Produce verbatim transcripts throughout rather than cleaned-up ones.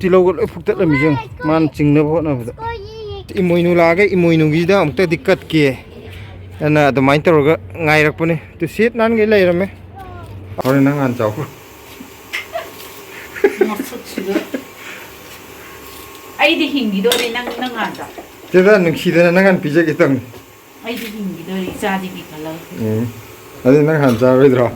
ꯇꯤꯜꯍꯧꯒ ꯂꯣꯏ ꯐꯨꯛꯇꯠꯂꯝꯃꯤ, ꯌꯦꯡꯉꯨ, ꯃꯥꯅ ꯆꯤꯡꯅꯕ ꯍꯣꯠꯅꯕꯗ꯫ ꯏꯃꯣꯏꯅꯨ ꯂꯥꯛꯑꯒ ꯏꯃꯣꯏꯅꯨꯒꯤꯗ ꯑꯃꯨꯛꯇꯗꯤ ꯀꯠꯀꯦ ꯑꯅ ꯑꯗꯨꯃꯥꯏꯅ ꯇꯧꯔꯒ ꯉꯥꯏꯔꯛꯄꯅꯦ꯫ ꯇꯨ ꯁꯤꯠ ꯅꯥꯟꯈꯩ ꯂꯩꯔꯝꯃꯦ꯫ ꯍꯣꯔꯦꯟ ꯅꯪ ꯍꯥꯟꯅ ꯆꯥꯎꯈ꯭ꯔꯣ꯫ ꯃꯁꯛꯁꯤꯒ꯫ ꯑꯩꯗꯤ ꯍꯤꯡꯈꯤꯗꯣꯔꯦ, ꯅꯪ ꯅꯪ ꯍꯥꯟꯅ ꯆꯥꯎ꯫ ꯆꯦꯗ, ꯅꯨꯡꯁꯤꯗꯅ ꯅꯪ ꯍꯥꯟꯅ ꯄꯤꯖꯒꯦ ꯇꯧꯅꯤ꯫ ꯑꯩꯗꯤ ꯍꯤꯡꯈꯤꯗꯣꯔꯦ, ꯏꯆꯥꯗꯒꯤ ꯈꯜꯂꯒ꯫ ꯎꯝ꯫ ꯑꯗꯨꯗꯤ ꯅꯪ ꯍꯥꯟꯅ ꯆꯥꯔꯣꯏꯗ꯭ꯔꯣ?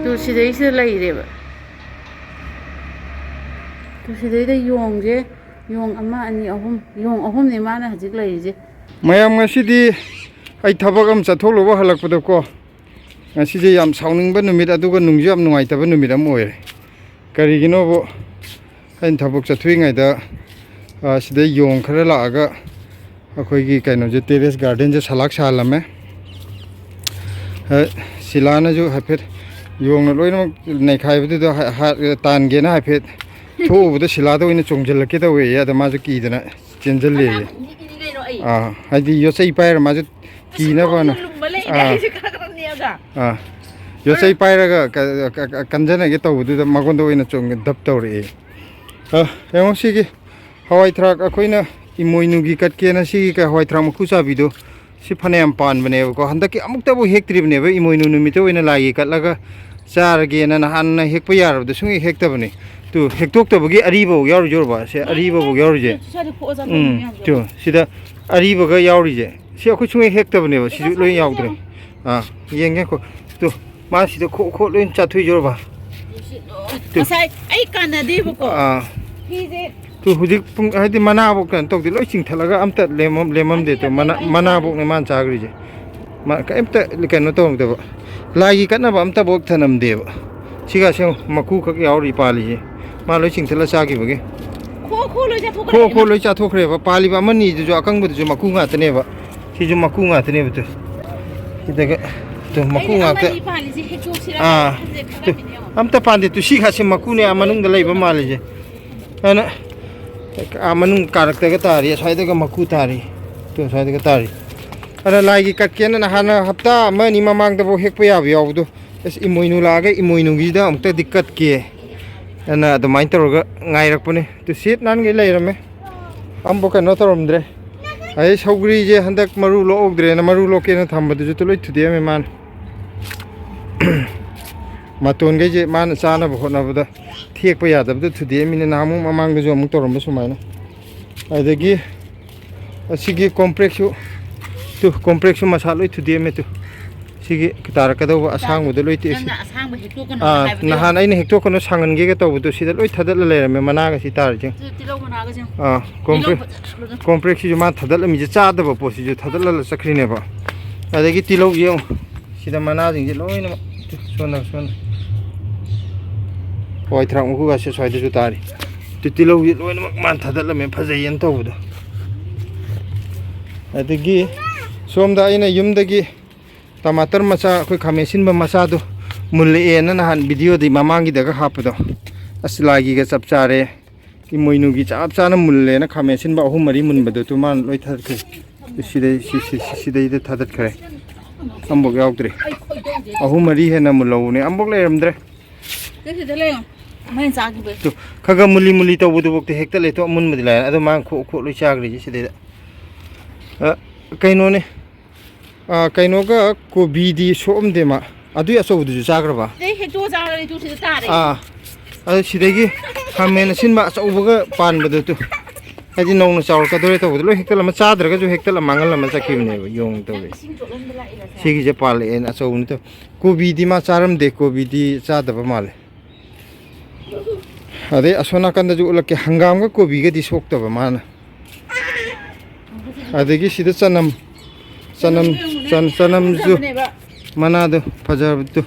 ꯇꯨ ꯁꯤꯗꯩꯁꯤꯗ ꯂꯩꯔꯦꯕ꯫ ꯇꯨ ꯁꯤꯗꯩꯗ ꯌꯣꯡꯁꯦ, ꯌꯣꯡ ꯑꯃ, ꯑꯅꯤ, ꯑꯍꯨꯝ, ꯌꯣꯡ ꯑꯍꯨꯝꯅꯦ ꯃꯥꯅ ꯍꯧꯖꯤꯛ ꯂꯩꯔꯤꯁꯦ꯫ ꯃꯌꯥꯝ, ꯉꯁꯤꯗꯤ ꯑꯩ ꯊꯕꯛ ꯑꯃ ꯆꯠꯊꯣꯛꯂꯨꯕ ꯍꯜꯂꯛꯄꯗꯀꯣ, ꯉꯁꯤꯁꯦ ꯌꯥꯝ ꯁꯥꯎꯅꯤꯡꯕ ꯅꯨꯃꯤꯠ, ꯑꯗꯨꯒ ꯅꯨꯡꯁꯨ ꯌꯥꯝ ꯅꯨꯡꯉꯥꯏꯇꯕ ꯅꯨꯃꯤꯠ ꯑꯃ ꯑꯣꯏꯔꯦ꯫ ꯀꯔꯤꯒꯤꯅꯣꯕꯨ, ꯑꯩꯅ ꯊꯕꯛ ꯆꯠꯊꯣꯛꯏꯉꯩꯗ, ꯑ, ꯁꯤꯗ ꯌꯣꯡ ꯈꯔ ꯂꯥꯛꯑꯒ ꯑꯩꯈꯣꯏꯒꯤ ꯀꯩꯅꯣꯁꯦ, terrace garden ꯁꯦ ꯁꯂꯥꯛ ꯁꯥꯍꯜꯂꯝꯃꯦ꯫ ꯑ, ꯁꯤꯂꯥꯅꯁꯨ ꯍꯥꯏꯐꯦꯠ ꯌꯣꯡꯅ ꯂꯣꯏꯅꯃꯛ ꯅꯩꯈꯥꯏꯕꯗꯨꯗ ꯍꯥ-, ꯍꯥ-, ꯇꯥꯟꯒꯦꯅ ꯍꯥꯏꯐꯦꯠ ꯊꯣꯛꯎꯕꯗ ꯁꯤꯂꯥꯗ ꯑꯣꯏꯅ ꯆꯣꯡꯁꯤꯜꯂꯛꯀꯦ ꯇꯧꯋꯦꯌꯦ꯫ ꯑꯗ ꯃꯥꯁꯨ ꯀꯤꯗꯅ ꯆꯦꯟꯁꯤꯜꯂꯦꯌꯦ꯫ ꯏꯅꯤ ꯀꯩꯅꯣ ꯑꯩ꯫ ꯑꯥ, ꯍꯥꯏꯗꯤ ꯌꯣꯠꯆꯩ ꯄꯥꯏꯔ ꯃꯥꯁꯨ ꯀꯤꯅꯕꯅ꯫ ꯂꯨꯝꯕ ꯂꯩꯅꯦ ꯑꯥ꯫ ꯑꯩꯁꯦ ꯈꯔ ꯈꯔ ꯅꯦꯛꯑꯒ꯫ ꯑꯥ, ꯌꯣꯠꯆꯩ ꯄꯥꯏꯔꯒ ꯀ-, ꯀ-, ꯀ-, ꯀꯟꯖꯅꯒꯦ ꯇꯧꯕꯗꯨꯗ ꯃꯉꯣꯟꯗ ꯑꯣꯏꯅ ꯆꯣꯡ-, ꯗꯞ ꯇꯧꯔꯛꯑꯦ꯫ ꯑ, ꯌꯦꯡꯉꯣ ꯁꯤꯒꯤ ꯍꯋꯥꯏ ꯊꯔꯥꯛ, ꯑꯩꯈꯣꯏꯅ ꯏꯃꯣꯏꯅꯨꯒꯤ ꯀꯠꯀꯦꯅ ꯁꯤꯒꯤ ꯀ-, ꯍꯋꯥꯏ ꯊꯔꯥꯛ ꯃꯀꯨ ꯆꯥꯕꯤꯗꯣ, ꯁꯤ ꯐꯅꯌꯥꯝ ꯄꯥꯟꯕꯅꯦꯕꯀꯣ꯫ ꯍꯟꯗꯛꯀꯤ ꯑꯃꯨꯛꯇꯕꯨ ꯍꯦꯛꯇ꯭ꯔꯤꯕꯅꯦꯕ, ꯏꯃꯣꯏꯅꯨ ꯅꯨꯃꯤꯠꯇ ꯑꯣꯏꯅ ꯂꯥꯏꯒꯤ ꯀꯠꯂꯒ ꯆꯥꯔꯒꯦꯅ ꯅꯍꯥꯟꯅ ꯍꯦꯛꯄ ꯌꯥꯔꯕꯗ ꯁꯨꯡꯍꯦꯛ ꯍꯦꯛꯇꯕꯅꯤ꯫ ꯇꯨ, ꯍꯦꯛꯇꯣꯛꯇꯕꯒꯤ ꯑꯔꯤꯕꯐꯥꯎ ꯌꯥꯎꯔꯤꯁꯦ, ꯎꯔꯕ? ꯁꯦ, ꯑꯔꯤꯕꯐꯥꯎ ꯌꯥꯎꯔꯤꯁꯦ꯫ ꯁ꯭ꯋꯥꯏꯗ ꯈꯣꯛꯑ ꯆꯥꯊꯣꯛꯑ ꯎꯝ, ꯃꯌꯥꯝꯁꯦ꯫ ꯇꯨ, ꯁꯤꯗ ꯑꯔꯤꯕꯒ ꯌꯥꯎꯔꯤꯁꯦ꯫ ꯁꯤ ꯑꯩꯈꯣꯏ ꯁꯨꯡꯍꯦꯛ ꯍꯦꯛꯇꯕꯅꯦꯕ, ꯁꯤꯁꯨ ꯂꯣꯏ ꯌꯥꯎꯗ꯭ꯔꯦ꯫ ꯑꯥ, ꯌꯦꯡꯒꯦꯀꯣ꯫ ꯇꯨ, ꯃꯥ ꯁꯤꯗ ꯈꯣꯛ ꯈꯣꯛ ꯂꯣꯏ ꯆꯥꯊꯣꯛꯏꯁꯦ, ꯎꯔꯕ? ꯇꯨ꯫ ꯉꯁꯥꯏ ꯑꯩ ꯀꯥꯟꯅꯗꯦꯕꯀꯣ꯫ ꯑꯥ꯫ ꯐꯤꯁꯦ꯫ ꯇꯨ, ꯍꯧꯖꯤꯛ ꯄꯨꯡ, ꯍꯥꯏꯗꯤ ꯃꯅꯥꯐꯥꯎ ꯀꯩꯅꯣ ꯇꯧꯗꯦ, ꯂꯣꯏ ꯆꯤꯡꯊꯠꯂꯒ ꯑꯝꯇ ꯂꯦꯝꯃꯝ-, ꯂꯦꯝꯃꯝꯗꯦ꯫ ꯇꯨ, ꯃꯅꯥ-, ꯃꯅꯥꯐꯧꯅꯦ ꯃꯥꯅ ꯆꯥꯈ꯭ꯔꯤꯁꯦ꯫ ꯃꯥ ꯀꯩꯝꯇ ꯀꯩꯅꯣ ꯇꯧꯔꯝꯗꯦꯕ꯫ ꯂꯥꯏꯒꯤ ꯀꯠꯅꯕ ꯑꯝꯇꯐꯥꯎ ꯊꯅꯝꯗꯦꯕ꯫ ꯁꯤꯒ ꯑꯁꯦꯡꯕ ꯃꯀꯨ ꯈꯛ ꯌꯥꯎꯔꯤ ꯄꯥꯜꯂꯤꯁꯦ꯫ ꯃꯥ ꯂꯣꯏ ꯆꯤꯡꯊꯠꯂ ꯆꯥꯈꯤꯕꯒꯤ꯫ ꯈꯣ ꯈꯣ ꯂꯣꯏ ꯆꯥꯊꯣꯛꯈ꯭ꯔꯦ꯫ ꯈꯣ ꯈꯣ ꯂꯣꯏ ꯆꯥꯊꯣꯛꯈ꯭ꯔꯦꯕ꯫ ꯄꯥꯜꯂꯤꯕ ꯑꯃꯅꯤꯗꯨꯁꯨ, ꯑꯀꯪꯕꯗꯨꯁꯨ ꯃꯀꯨ ꯉꯥꯛꯇꯅꯦꯕ꯫ ꯁꯤꯁꯨ ꯃꯀꯨ ꯉꯥꯛꯇꯅꯦꯕ꯫ ꯇꯨ, ꯁꯤꯗꯒ, ꯇꯨ, ꯃꯀꯨ ꯑꯩꯅ ꯉꯥꯛꯇ꯫ ꯑꯃꯅꯤ ꯄꯥꯜꯂꯤꯁꯦ ꯍꯦꯛꯇꯣꯛꯁꯤꯔꯥ ꯑꯥ꯫ ꯈꯟꯁꯦ ꯇꯨ, ꯈꯜꯂꯝꯃꯤꯅꯦ ꯌꯦꯡꯉꯣ꯫ ꯑꯝꯇ ꯄꯥꯟꯗꯦ꯫ ꯇꯨ, ꯁꯤ ꯈꯥꯁꯦ ꯃꯀꯨꯅꯦ, ꯑꯥ, ꯃꯅꯨꯡꯗ ꯂꯩꯕ ꯃꯥꯜꯂꯤꯁꯦ꯫ ꯑꯗꯨꯅ ꯑꯥ ꯃꯅꯨꯡ ꯀꯥꯔꯛꯇꯒ ꯇꯥꯔꯤ, ꯑꯁ꯭ꯋꯥꯏꯗꯒ ꯃꯀꯨ ꯇꯥꯔꯤ꯫ ꯉꯁꯥꯏꯗꯒ ꯇꯥꯔꯤ꯫ ꯑꯗ ꯂꯥꯏꯒꯤ ꯀꯠꯀꯦꯅ ꯅꯍꯥꯟ ꯍꯞꯇꯥ ꯑꯃ ꯑꯅꯤ ꯃꯃꯥꯡꯗꯐꯥꯎ ꯍꯦꯛꯄ ꯌꯥꯕ ꯌꯥꯎꯕꯗꯣ, ꯑꯁ, ꯏꯃꯣꯏꯅꯨ ꯂꯥꯛꯑꯒ ꯏꯃꯣꯏꯅꯨꯒꯤꯗ ꯑꯃꯨꯛꯇꯗꯤ ꯀꯠꯀꯦ ꯑꯅ ꯑꯗꯨꯃꯥꯏꯅ ꯇꯧꯔꯒ ꯉꯥꯏꯔꯛꯄꯅꯦ꯫ ꯇꯨ ꯁꯤꯠ ꯅꯥꯟꯈꯩ ꯂꯩꯔꯝꯃꯦ꯫ ꯑꯝꯕꯨ ꯀꯩꯅꯣ ꯇꯧꯔꯝꯗ꯭ꯔꯦ꯫ ꯑꯩ ꯁꯧꯒ꯭ꯔꯤꯁꯦ ꯍꯟꯗꯛ ꯃꯔꯨ ꯂꯣꯛꯍꯧꯗ꯭ꯔꯦꯅ, ꯃꯔꯨ ꯂꯣꯛꯀꯦꯅ ꯊꯝꯕꯗꯨꯁꯨ ꯇꯨ ꯂꯣꯏ ꯊꯨꯗꯦꯛꯑꯝꯃꯦ ꯃꯥꯅ꯫ ꯃꯇꯣꯟꯈꯩꯁꯦ ꯃꯥꯅ ꯆꯥꯅꯕ ꯍꯣꯠꯅꯕꯗ ꯊꯦꯛꯄ ꯌꯥꯗꯕꯗ ꯊꯨꯗꯦꯛꯑꯝꯃꯤꯅ, ꯅꯍꯥꯟꯃꯨꯛ ꯃꯃꯥꯡꯗꯁꯨ ꯑꯃꯨꯛ ꯇꯧꯔꯝꯕ ꯁꯨꯃꯥꯏꯅ꯫ ꯑꯗꯒꯤ ꯑꯁꯤꯒꯤ ꯀꯣꯝꯄ꯭ꯔꯦꯛꯁꯨ, ꯇꯨ, ꯀꯣꯝꯄ꯭ꯔꯦꯛꯁꯨ ꯃꯁꯥ ꯂꯣꯏ ꯊꯨꯗꯦꯛꯑꯝꯃꯦ꯫ ꯇꯨ, ꯁꯤꯒꯤ ꯇꯥꯔꯛꯀꯗꯧꯕ ꯑꯁꯥꯡꯕꯗꯣ ꯂꯣꯏ ꯇꯦꯛꯑꯦ꯫ ꯅꯪꯅ ꯑꯁꯥꯡꯕ ꯍꯦꯛꯇꯣꯛꯀꯅꯣ ꯑꯥ, ꯍꯥꯏꯕꯗꯣ꯫ ꯅꯍꯥꯟ ꯑꯩꯅ ꯍꯦꯛꯇꯣꯛꯀꯅꯨ ꯁꯥꯡꯍꯟꯒꯦꯒ ꯇꯧꯕꯗꯣ ꯁꯤꯗ ꯂꯣꯏ ꯊꯥꯗꯠꯂ ꯂꯩꯔꯝꯃꯦ, ꯃꯅꯥꯒ ꯁꯤ ꯇꯥꯔꯤꯁꯦ꯫ ꯇꯤꯜꯍꯧ ꯃꯅꯥꯒꯁꯦ ꯌꯦꯡꯉꯣ꯫ ꯑꯥ, ꯇꯤꯜꯍꯧ ꯀꯣꯝꯄ꯭ꯔꯦꯛ-, ꯐꯖꯅ ꯀꯣꯝꯄ꯭ꯔꯦꯛꯁꯤꯁꯨ ꯃꯥ ꯊꯥꯗꯠꯂꯝꯃꯤꯁꯦ, ꯆꯥꯗꯕ ꯄꯣꯠꯁꯤꯁꯨ ꯊꯥꯗꯠꯂꯒ ꯆꯠꯈ꯭ꯔꯤꯅꯦꯕ꯫ ꯑꯗꯒꯤ ꯇꯤꯜꯍꯧꯁꯦ ꯌꯦꯡꯉꯣ, ꯁꯤꯗ ꯃꯅꯥꯁꯤꯡꯁꯦ ꯂꯣꯏꯅꯃꯛ ꯁꯣꯟꯅ ꯁꯣꯟꯅ ꯍꯋꯥꯏ ꯊꯔꯥꯛ ꯃꯀꯨꯒꯁꯦ ꯁ꯭ꯋꯥꯏꯗꯁꯨ ꯇꯥꯔꯤ꯫ ꯇꯨ ꯇꯤꯜꯍꯧꯁꯦ ꯂꯣꯏꯅꯃꯛ ꯃꯥꯅ ꯊꯥꯗꯠꯂꯝꯃꯦ, ꯐꯖꯩꯌꯦꯅ ꯇꯧꯕꯗꯣ꯫ ꯑꯗꯒꯤ ꯁꯣꯝꯗ ꯑꯩꯅ ꯌꯨꯝꯗꯒꯤ ꯇꯃꯥꯇꯔ ꯃꯆꯥ, ꯑꯩꯈꯣꯏ ꯈꯥꯃꯦꯟ ꯑꯁꯤꯟꯕ ꯃꯆꯥꯗꯣ ꯃꯨꯜꯂꯛꯑꯦꯅ ꯅꯍꯥꯟ ꯚꯤꯗꯤꯑꯣꯗꯤ ꯃꯃꯥꯡꯒꯤꯗꯒ ꯍꯥꯞꯄꯗꯣ, ꯑꯁ, ꯂꯥꯏꯒꯤꯒ ꯆꯞ ꯆꯥꯔꯦ꯫ ꯏꯃꯣꯏꯅꯨꯒꯤ ꯆꯞ ꯆꯥꯅ ꯃꯨꯜꯂꯦꯅ ꯈꯥꯃꯦꯟ ꯑꯁꯤꯟꯕ ꯑꯍꯨꯝ ꯃꯔꯤ ꯃꯨꯟꯕꯗꯨ ꯇꯨ ꯃꯥꯅ ꯂꯣꯏ ꯊꯥꯗꯠꯈ꯭ꯔꯦ꯫ ꯁꯤꯗꯩ, ꯁꯤ, ꯁꯤ, ꯁꯤ, ꯁꯤꯗꯩꯗ ꯊꯥꯗꯠꯈ꯭ꯔꯦ꯫ ꯑꯃꯐꯥꯎ ꯌꯥꯎꯗ꯭ꯔꯤ꯫ ꯑꯍꯨꯝ ꯃꯔꯤ ꯍꯦꯟꯅ ꯃꯨꯜꯍꯧꯕꯅꯦ, ꯑꯃꯐꯥꯎ ꯂꯩꯔꯝꯗ꯭ꯔꯦ꯫ ꯁꯤ ꯁꯤꯗ ꯂꯩꯌꯣ꯫ ꯃꯥꯏꯅ ꯆꯥꯈꯤꯕꯩ꯫ ꯇꯨ, ꯈꯔ ꯈꯔ ꯃꯨꯜꯂꯤ ꯃꯨꯜꯂꯤ ꯇꯧꯕꯗꯨꯐꯥꯎꯗ ꯍꯦꯛꯇꯠꯂꯦ꯫ ꯇꯨ, ꯑꯃꯨꯟꯕꯗꯤ ꯂꯥꯏꯔꯦ꯫ ꯑꯗꯣ ꯃꯥꯅ ꯈꯣꯛ ꯈꯣꯛ ꯂꯣꯏ ꯆꯥꯈ꯭ꯔꯤꯁꯦ ꯁꯤꯗꯩꯗ꯫ ꯑ, ꯀꯩꯅꯣꯅꯦ꯫ ꯑ, ꯀꯩꯅꯣꯒ ꯀꯣꯕꯤꯗꯤ ꯁꯣꯛꯑꯝꯗꯦ ꯃꯥ꯫ ꯑꯗꯨꯏ ꯑꯆꯧꯕꯗꯨꯁꯨ ꯆꯥꯈ꯭ꯔꯕ? ꯁꯤꯗꯩ ꯍꯦꯛꯇꯣꯛꯑ ꯆꯥꯔꯗꯤ ꯇꯨ ꯁꯤꯗ ꯇꯥꯔꯦ꯫ ꯑꯥ, ꯑꯗꯨ ꯁꯤꯗꯒꯤ ꯈꯥꯃꯦꯟ ꯑꯁꯤꯟꯕ ꯑꯆꯧꯕꯒ ꯄꯥꯟꯕꯗꯨ ꯇꯨ꯫ ꯍꯥꯏꯗꯤ ꯅꯧꯅ ꯆꯥꯎꯔꯛꯀꯗꯧꯔꯦ ꯇꯧꯕꯗꯣ ꯂꯣꯏ ꯍꯦꯛꯇꯠꯂꯝꯃ ꯆꯥꯗ꯭ꯔꯒꯁꯨ ꯍꯦꯛꯇꯠꯂ ꯃꯥꯡꯍꯜꯂꯝꯃ ꯆꯠꯈꯤꯕꯅꯦꯕ ꯌꯣꯡ ꯇꯧꯔꯦ꯫ ꯏꯁꯤꯡ ꯆꯣꯠꯍꯟꯕ ꯂꯥꯛꯏꯔꯁꯦ꯫ ꯁꯤꯒꯤꯁꯦ ꯄꯥꯜꯂꯛꯑꯦꯅ ꯑꯆꯧꯕꯅꯤ ꯇꯧ-, ꯀꯣꯕꯤꯗꯤ ꯃꯥ ꯆꯥꯔꯝꯗꯦ, ꯀꯣꯕꯤꯗꯤ ꯆꯥꯗꯕ ꯃꯥꯜꯂꯦ꯫ ꯑꯗꯩ ꯑꯁꯣꯝ ꯅꯥꯀꯟꯗꯁꯨ ꯎꯠꯂꯛꯀꯦ, ꯍꯪꯒꯥꯝꯒ ꯀꯣꯕꯤꯒꯗꯤ ꯁꯣꯛꯇꯕ ꯃꯥꯅ꯫ ꯑꯗꯒꯤ ꯁꯤꯗ ꯆꯅꯝ, ꯆꯅꯝ, ꯆꯟ-, ꯆꯅꯝꯁꯨ ꯐꯖꯕꯅꯦꯕ꯫ ꯃꯅꯥꯗꯣ ꯐꯖꯕꯗꯣ꯫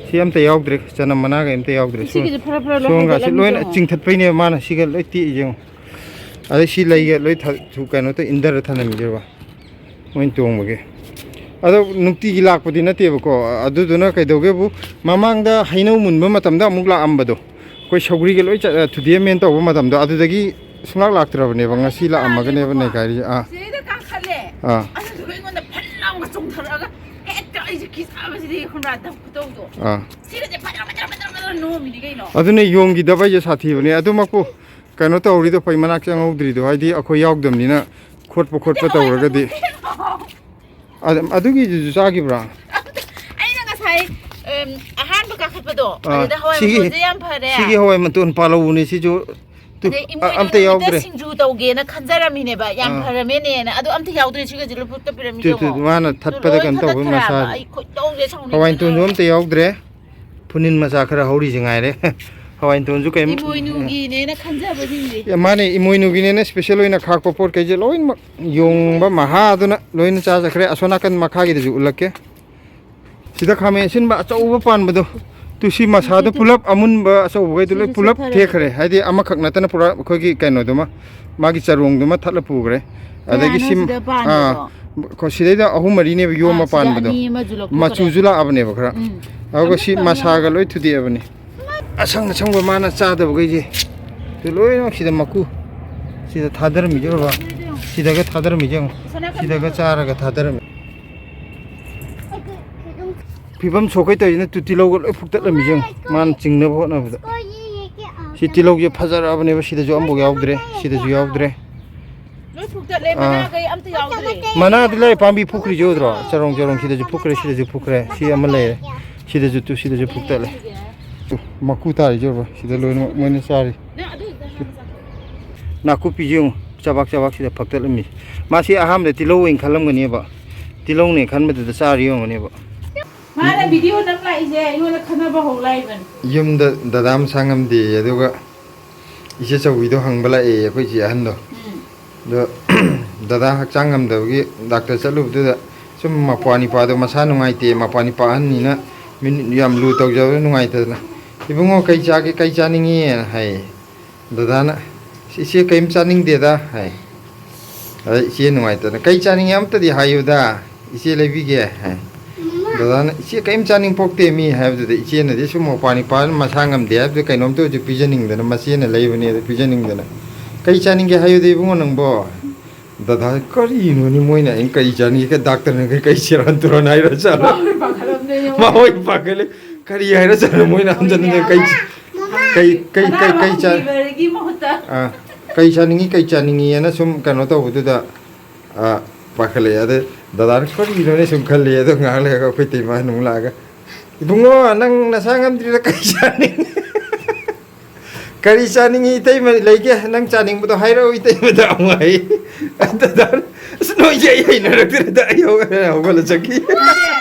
ꯁꯤ ꯑꯝꯇ ꯌꯥꯎꯗ꯭ꯔꯦ, ꯆꯅꯝ ꯃꯅꯥꯒ ꯑꯝꯇ ꯌꯥꯎꯗ꯭ꯔꯦ꯫ ꯁꯣꯝ-, ꯁꯤꯒꯤꯁꯦ ꯐꯔ ꯐꯔ ꯂꯣꯏ ꯁꯣꯝꯒꯁꯤ ꯍꯧꯒꯠꯂꯝꯃꯤꯁꯦ ꯂꯣꯏꯅ ꯌꯦꯡꯉꯣ꯫ ꯆꯤꯡꯊꯠꯄꯩꯅꯦꯕ ꯃꯥꯅ ꯁꯤꯒ ꯂꯣꯏ ꯇꯦꯛꯏꯁꯦ ꯌꯦꯡꯉꯣ꯫ ꯑꯗꯩ ꯁꯤ ꯂꯩꯒ ꯂꯣꯏ ꯊ-, ꯊꯨ-, ꯀꯩꯅꯣ ꯇꯧ-, ꯏꯟꯗꯔ ꯊꯅꯝꯃꯤꯁꯦ ꯌꯦꯡꯉꯣ꯫ ꯃꯣꯏꯅ ꯇꯣꯡꯕꯒꯤ꯫ ꯑꯗꯣ ꯅꯨꯡꯇꯤꯒꯤ ꯂꯥꯛꯄꯗꯤ ꯅꯠꯇꯦꯕꯀꯣ꯫ ꯑꯗꯨꯗꯨꯅ ꯀꯩꯗꯧꯒꯦꯕꯨ, ꯃꯃꯥꯡꯗ ꯍꯩꯅꯧ ꯃꯨꯟꯕ ꯃꯇꯝꯗ ꯑꯃꯨꯛ ꯂꯥꯛꯑꯝꯕꯗꯣ, ꯑꯩꯈꯣꯏ ꯁꯧꯒ꯭ꯔꯤꯒ ꯂꯣꯏ ꯆꯠ-, ꯊꯨꯗꯦꯛꯑꯝꯃꯦꯅ ꯇꯧꯕ ꯃꯇꯝꯗꯣ, ꯑꯗꯨꯗꯒꯤ ꯁꯨꯡꯂꯥꯛ ꯂꯥꯛꯇ꯭ꯔꯕꯅꯦꯕ꯫ ꯉꯁꯤ ꯂꯥꯛꯑꯝꯃꯒꯅꯦꯕ ꯅꯩꯒꯥꯏꯔꯤꯁꯦ꯫ ꯑꯥ꯫ ꯁꯤꯗꯩꯗ ꯀꯥꯈꯠꯂꯦ꯫ ꯑꯥ꯫ ꯑꯗꯨꯗꯨꯒ ꯑꯩꯉꯣꯟꯗ ꯐꯟ ꯂꯥꯎꯅ ꯆꯣꯡꯊꯔꯛꯑꯒ ꯍꯦꯛꯇ ꯑꯩꯁꯦ ꯀꯤꯖꯕꯁꯤꯗꯤ ꯈꯪꯕ꯭ꯔꯥ, ꯗꯞ ꯈꯨꯇꯧꯗꯣ꯫ ꯑꯥ꯫ ꯁꯤꯒꯁꯦ ꯐꯠꯇ꯭ꯔ ꯐꯠꯇ꯭ꯔ ꯐꯠꯇ꯭ꯔ ꯐꯠꯇ꯭ꯔ ꯅꯣꯝꯃꯤꯅꯤ ꯀꯩꯅꯣ꯫ ꯑꯗꯨꯅꯦ, ꯌꯣꯡꯒꯤ ꯗꯞ ꯍꯥꯏꯁꯦ ꯁꯥꯊꯤꯕꯅꯦ꯫ ꯑꯗꯨꯃꯛꯄꯨ ꯀꯩꯅꯣ ꯇꯧꯔꯤꯗꯣ ꯐꯩ, ꯃꯅꯥꯛ ꯆꯪꯍꯧꯗ꯭ꯔꯤꯗꯣ, ꯍꯥꯏꯗꯤ ꯑꯩꯈꯣꯏ ꯌꯥꯎꯗꯕꯅꯤꯅ ꯈꯣꯠꯄ ꯈꯣꯠꯄ ꯇꯧꯔꯒꯗꯤ꯫ ꯑꯗ-, ꯑꯗꯨꯒꯤꯗꯨꯁꯨ ꯆꯥꯈꯤꯕ꯭ꯔꯥ? ꯑꯩꯅ ꯉꯁꯥꯏ, ꯑꯝ, ꯑꯍꯥꯟꯕ ꯀꯥꯈꯠꯄꯗꯣ, ꯑꯥ, ꯑꯗꯨꯗ ꯍꯋꯥꯏ ꯁꯤꯒꯤ, ꯃꯇꯣꯟꯁꯦ ꯌꯥꯝ ꯐꯔꯦ꯫ ꯁꯤꯒꯤ ꯍꯋꯥꯏ ꯃꯇꯣꯟ ꯄꯥꯜꯍꯧꯕꯅꯦ ꯁꯤꯁꯨ꯫ ꯇꯨ, ꯑꯗꯩ ꯑ-, ꯏꯃꯣꯏꯅꯨ ꯑꯝꯇ ꯅꯨꯃꯤꯠꯇ ꯌꯥꯎꯗ꯭ꯔꯦ꯫ ꯁꯤꯡꯖꯨ ꯇꯧꯒꯦꯅ ꯈꯟꯖꯔꯝꯃꯤꯅꯦꯕ, ꯌꯥꯝ ꯑꯥ꯫ ꯐꯔꯝꯃꯦꯅꯦꯅ꯫ ꯑꯗꯣ ꯑꯝꯇ ꯌꯥꯎꯗ꯭ꯔꯦ, ꯁꯤꯒꯁꯦ ꯂꯧꯕꯨꯛꯇ ꯄꯤꯔꯝꯃꯤꯁꯦ ꯇꯨ, ꯇꯨ, ꯌꯦꯡꯉꯣ꯫ ꯃꯥꯅ ꯇꯨ, ꯊꯠꯄꯗ ꯂꯣꯏ ꯀꯩꯅꯣ ꯇꯧꯕꯩ ꯊꯥꯗꯠꯈ꯭ꯔꯦ ꯍꯥꯏꯕ꯫ ꯃꯁꯥꯁꯦ꯫ ꯑꯩ ꯈꯣꯏꯗꯧꯁꯦ ꯁꯥꯎꯅꯤꯡꯕꯅ꯫ ꯍꯋꯥꯏ ꯃꯇꯣꯟꯁꯨ ꯑꯝꯇ ꯌꯥꯎꯗ꯭ꯔꯦ꯫ ꯐꯨꯅꯤꯟ ꯃꯆꯥ ꯈꯔ ꯍꯧꯔꯤꯁꯦ ꯉꯥꯏꯔꯦ꯫ ꯍꯋꯥꯏ ꯃꯇꯣꯟꯁꯨ ꯀꯩꯝ ꯏꯃꯣꯏꯅꯨꯒꯤꯅꯦꯅ ꯈꯟꯖꯕꯁꯤꯡꯁꯦ꯫ ꯑꯦ, ꯃꯥꯅꯦ, ꯏꯃꯣꯏꯅꯨꯒꯤꯅꯦꯅ special ꯑꯣꯏꯅ ꯈꯥꯛꯄ ꯄꯣꯠ ꯀꯩꯁꯦ ꯂꯣꯏꯅꯃꯛ ꯌꯣꯡꯕ ꯃꯍꯥꯗꯨꯅ ꯂꯣꯏꯅ ꯆꯥꯖꯈ꯭ꯔꯦ꯫ ꯑꯁꯣꯝ ꯅꯥꯀꯟ ꯃꯈꯥꯒꯤꯗꯁꯨ ꯎꯠꯂꯛꯀꯦ꯫ ꯁꯤꯗ ꯈꯥꯃꯦꯟ ꯑꯁꯤꯟꯕ ꯑꯆꯧꯕ ꯄꯥꯟꯕꯗꯣ, ꯇꯨ, ꯁꯤ ꯃꯁꯥꯗꯣ ꯁꯤꯁꯨ ꯄꯨꯂꯞ ꯑꯃꯨꯟꯕ ꯑꯆꯧꯕꯈꯩꯗꯣ ꯂꯣꯏ ꯁꯤꯁꯨ ꯄꯨꯂꯞ ꯆꯤꯛꯊꯔꯦ꯫ ꯇꯦꯛꯈ꯭ꯔꯦ꯫ ꯍꯥꯏꯗꯤ ꯑꯃꯈꯛ ꯅꯠꯇꯅ ꯄꯨꯔꯥ ꯑꯩꯈꯣꯏꯒꯤ ꯀꯩꯅꯣꯗꯨꯃ, ꯃꯥꯒꯤ ꯆꯔꯣꯡꯗꯨꯃ ꯊꯠꯂ ꯄꯨꯈ꯭ꯔꯦ꯫ ꯑꯗꯒꯤ ꯀꯌꯥꯅꯣ ꯁꯤ, ꯁꯤꯗ ꯑꯥ, ꯄꯥꯟꯕꯗꯣ? ꯑꯩꯈꯣꯏ ꯁꯤꯗꯩꯗ ꯑꯍꯨꯝ ꯃꯔꯤꯅꯦꯕ ꯌꯣꯝꯃ ꯑꯥ, ꯁꯤꯗ ꯄꯥꯟꯕꯗꯣ꯫ ꯑꯅꯤ ꯑꯃꯁꯨ ꯂꯧꯊꯣꯛꯈ꯭ꯔꯦ꯫ ꯃꯆꯨꯁꯨ ꯂꯥꯛꯑꯕꯅꯦꯕ ꯈꯔ꯫ ꯎꯝ꯫ ꯑꯗꯨꯒ ꯁꯤ ꯑꯃꯨꯟꯕ ꯑꯃ꯫ ꯃꯁꯥꯒ ꯂꯣꯏ ꯊꯨꯗꯦꯛꯑꯕꯅꯤ꯫ ꯑꯁꯪ ꯑꯁꯪꯕ ꯃꯥꯅ ꯆꯥꯗꯕꯈꯩꯁꯦ꯫ ꯑꯗꯨ ꯂꯣꯏꯅꯃꯛ ꯁꯤꯗ ꯃꯀꯨ꯫ ꯁꯤꯗ ꯊꯥꯗꯔꯝꯃꯤꯁꯦ ꯕꯕꯥ꯫ ꯁꯤꯗꯒ ꯊꯥꯗꯔꯝꯃꯤꯁꯦ ꯌꯦꯡꯉꯣ꯫ ꯁꯤꯗꯒ ꯆꯥꯔꯒ ꯊꯥꯗꯔꯝꯃꯤ꯫ ꯐꯤꯕꯝ ꯁꯣꯛꯀꯩ ꯇꯧꯔꯤꯁꯤꯅ ꯇꯨ ꯇꯤꯜꯍꯧꯒ ꯂꯣꯏ ꯐꯨꯛꯇꯠꯂꯝꯃꯤꯁꯦ ꯌꯦꯡꯉꯣ꯫ ꯃꯥꯅ ꯆꯤꯡꯅꯕ ꯍꯣꯠꯅꯕꯗ꯫ ꯁꯤ ꯇꯤꯜꯍꯧꯁꯦ ꯐꯖꯔꯛꯑꯕꯅꯦꯕ, ꯁꯤꯗꯁꯨ ꯑꯝꯐꯥꯎ ꯌꯥꯎꯗ꯭ꯔꯦ, ꯁꯤꯗꯁꯨ ꯌꯥꯎꯗ꯭ꯔꯦ꯫ ꯂꯣꯏ ꯐꯨꯛꯇꯠꯂꯦ, ꯑꯥ꯫ ꯃꯅꯥꯈꯩ ꯑꯝꯇ ꯌꯥꯎꯗ꯭ꯔꯦ꯫ ꯃꯅꯥꯗꯤ ꯂꯩ, ꯄꯥꯝꯕꯤ ꯐꯨꯛꯈ꯭ꯔꯤꯁꯦ ꯎꯗ꯭ꯔꯣ? ꯆꯔꯣꯡ ꯆꯔꯣꯡ ꯁꯤꯗꯁꯨ ꯐꯨꯛꯈ꯭ꯔꯦ, ꯁꯤꯗꯁꯨ ꯐꯨꯛꯈ꯭ꯔꯦ꯫ ꯁꯤ ꯑꯃ ꯂꯩꯔꯦ꯫ ꯁꯤꯗꯁꯨ ꯇꯨ, ꯁꯤꯗꯁꯨ ꯐꯨꯛꯇꯠꯂꯦ꯫ ꯇꯨ, ꯃꯀꯨ ꯇꯥꯔꯤꯁꯦ ꯎꯔꯕ? ꯁꯤꯗ ꯂꯣꯏꯅꯃꯛ ꯃꯣꯏꯅ ꯆꯥꯔꯤ꯫ ꯅꯪ ꯑꯗꯨ ꯅꯪ ꯆꯥꯊꯣꯛ꯫ ꯅꯥꯀꯨꯞꯄꯤꯁꯦ ꯌꯦꯡꯉꯨ, ꯆꯕꯥꯛ ꯆꯕꯥꯛ ꯁꯤꯗ ꯐꯛꯇꯠꯂꯝꯃꯤ꯫ ꯃꯥꯁꯤ ꯑꯍꯥꯟꯕꯗ ꯇꯤꯜꯍꯧ ꯑꯣꯏꯅ ꯈꯜꯂꯝꯒꯅꯦꯕ꯫ ꯇꯤꯜꯍꯧꯅꯦ ꯈꯟꯕꯗꯨꯗ ꯆꯥꯔꯤ ꯑꯣꯏꯔꯝꯒꯅꯦꯕ꯫ ꯃꯥꯅ ꯚꯤꯗꯤꯑꯣ ꯅꯝ ꯂꯥꯛꯏꯁꯦ ꯑꯩꯉꯣꯟꯗ ꯈꯟꯅꯕ ꯍꯧ ꯂꯥꯛꯏꯕꯅꯤ꯫ ꯌꯨꯝꯗ ꯗꯗꯥ ꯃꯁꯥ ꯉꯝꯗꯦ, ꯑꯗꯨꯒ ꯏꯆꯦ ꯆꯧꯕꯤꯗꯣ ꯍꯪꯕ ꯂꯥꯛꯑꯦ, ꯑꯩꯈꯣꯏ ꯏꯆꯦ ꯑꯍꯟꯗꯣ꯫ ꯎꯝ꯫ ꯑꯗꯣ ꯗꯗꯥ ꯍꯛꯆꯥꯡ ꯉꯝꯗꯕꯒꯤ ꯗꯥꯛꯇꯔ ꯆꯠꯂꯨꯕꯗꯨꯗ ꯁꯨꯝ ꯃꯄ꯭ꯋꯥ ꯅꯤꯄꯥꯗꯣ ꯃꯁꯥ ꯅꯨꯡꯉꯥꯏꯇꯦ, ꯃꯄ꯭ꯋꯥ ꯅꯤꯄꯥ ꯑꯍꯟꯅꯤꯅ ꯃꯤꯅ ꯌꯥꯝ ꯂꯨ ꯇꯧꯖꯕꯗ ꯅꯨꯡꯉꯥꯏꯇꯗꯅ, "ꯏꯕꯨꯡꯉꯣ, ꯀꯩ ꯆꯥꯒꯦ, ꯀꯩ ꯆꯥꯅꯤꯡꯉꯤꯅ?" ꯍꯥꯏꯌꯦ꯫ ꯗꯗꯥꯅ, "ꯏꯆꯦ ꯀꯔꯤꯝ ꯆꯥꯅꯤꯡꯗꯦꯗ" ꯍꯥꯏ꯫ ꯑꯗ ꯏꯆꯦ ꯅꯨꯡꯉꯥꯏꯇꯅ, "ꯀꯩ ꯆꯥꯅꯤꯡꯉꯦ ꯑꯝꯇꯗꯤ ꯍꯥꯏꯌꯨꯗ, ꯏꯆꯦ ꯂꯩꯕꯤꯒꯦ" ꯍꯥꯏ꯫ ꯗꯗꯥꯅ, "ꯏꯆꯦ ꯀꯔꯤꯝ ꯆꯥꯅꯤꯡ ꯄꯣꯛꯇꯦ ꯃꯤ" ꯍꯥꯏꯕꯗꯨꯗ ꯏꯆꯦꯅꯗꯤ ꯁꯨꯝ ꯃꯄꯥ ꯅꯤꯄꯥ ꯃꯁꯥ ꯉꯝꯗꯦ ꯍꯥꯏꯕꯗꯨꯗ ꯀꯩꯅꯣꯝꯇ ꯑꯣꯏꯔꯁꯨ ꯄꯤꯖꯅꯤꯡꯗꯅ, ꯃꯆꯦꯅ ꯂꯩꯕꯅꯦ ꯑꯗꯨ ꯄꯤꯖꯅꯤꯡꯗꯅ, "ꯀꯩ ꯆꯥꯅꯤꯡꯒꯦ ꯍꯥꯏꯌꯨꯗ ꯏꯕꯨꯡꯉꯣ ꯅꯪꯕꯣ?" ꯗꯗꯥ, ꯀꯔꯤꯅꯣꯅꯦ ꯃꯣꯏꯅ ꯑꯩꯅ ꯀꯔꯤ ꯆꯥꯅꯤꯡꯉꯤ? ꯗꯥꯛꯇꯔꯅ ꯀꯩ, ꯀꯩ ꯁꯦꯔꯥꯟ ꯇꯨꯔꯥꯟ ꯍꯥꯏꯔ ꯆꯥꯅꯣ? ꯃꯥ ꯍꯣꯏ ꯄꯥꯈꯠꯂꯝꯗꯣꯏꯅꯦ꯫ ꯃꯥ ꯍꯣꯏ ꯄꯥꯈꯠꯂꯦ꯫ ꯀꯔꯤ ꯍꯥꯏꯔ ꯆꯥꯅꯣ ꯃꯣꯏꯅ ꯍꯟꯖꯟ ꯍꯟꯖꯟ ꯀꯩ, ꯀꯩ, ꯀꯩ, ꯀꯩ, ꯀꯩ ꯆꯥ-, ꯑꯅꯥꯕ ꯍꯪꯕꯤꯕꯒꯤ ꯃꯍꯨꯠꯇ꯫ ꯑꯥ, ꯀꯩ ꯆꯥꯅꯤꯡꯉꯤ, ꯀꯩ ꯆꯥꯅꯤꯡꯉꯤꯑꯅ ꯁꯨꯝ ꯀꯩꯅꯣ ꯇꯧꯕꯗꯨꯗ, ꯑꯥ, ꯄꯥꯈꯠꯂꯛꯑꯦ꯫ ꯑꯗꯩ ꯗꯗꯥꯅ ꯀꯔꯤꯅꯣꯅꯦ ꯁꯨꯝ ꯈꯜꯂꯦ꯫ ꯑꯗꯣ ꯉꯥꯏꯍꯥꯛ ꯂꯩꯔꯒ ꯑꯩꯈꯣꯏ ꯇꯩꯃꯥꯅ ꯑꯃꯨꯛ ꯂꯥꯛꯑꯒ, "ꯏꯕꯨꯡꯉꯣ, ꯅꯪ ꯅꯁꯥ ꯉꯝꯗ꯭ꯔꯤꯗ ꯀꯩ ꯆꯥꯅꯤꯡꯉꯤ?" "ꯀꯔꯤ ꯆꯥꯅꯤꯡꯉꯤ ꯏꯇꯩꯃ ꯂꯩꯒꯦ? ꯅꯪ ꯆꯥꯅꯤꯡꯕꯗꯣ ꯍꯥꯏꯔꯛꯑꯣ ꯏꯇꯩꯃꯗ" ꯑꯃꯨꯛ ꯍꯥꯏ꯫ ꯑꯗꯨꯗ ꯑꯁ ꯅꯣꯏꯁꯦ ꯑꯩ ꯍꯩꯅꯔꯛꯇ꯭ꯔꯦꯗ ꯑꯩ ꯍꯧꯒꯠꯂ ꯍꯧꯒꯠꯂ ꯆꯠꯈꯤ꯫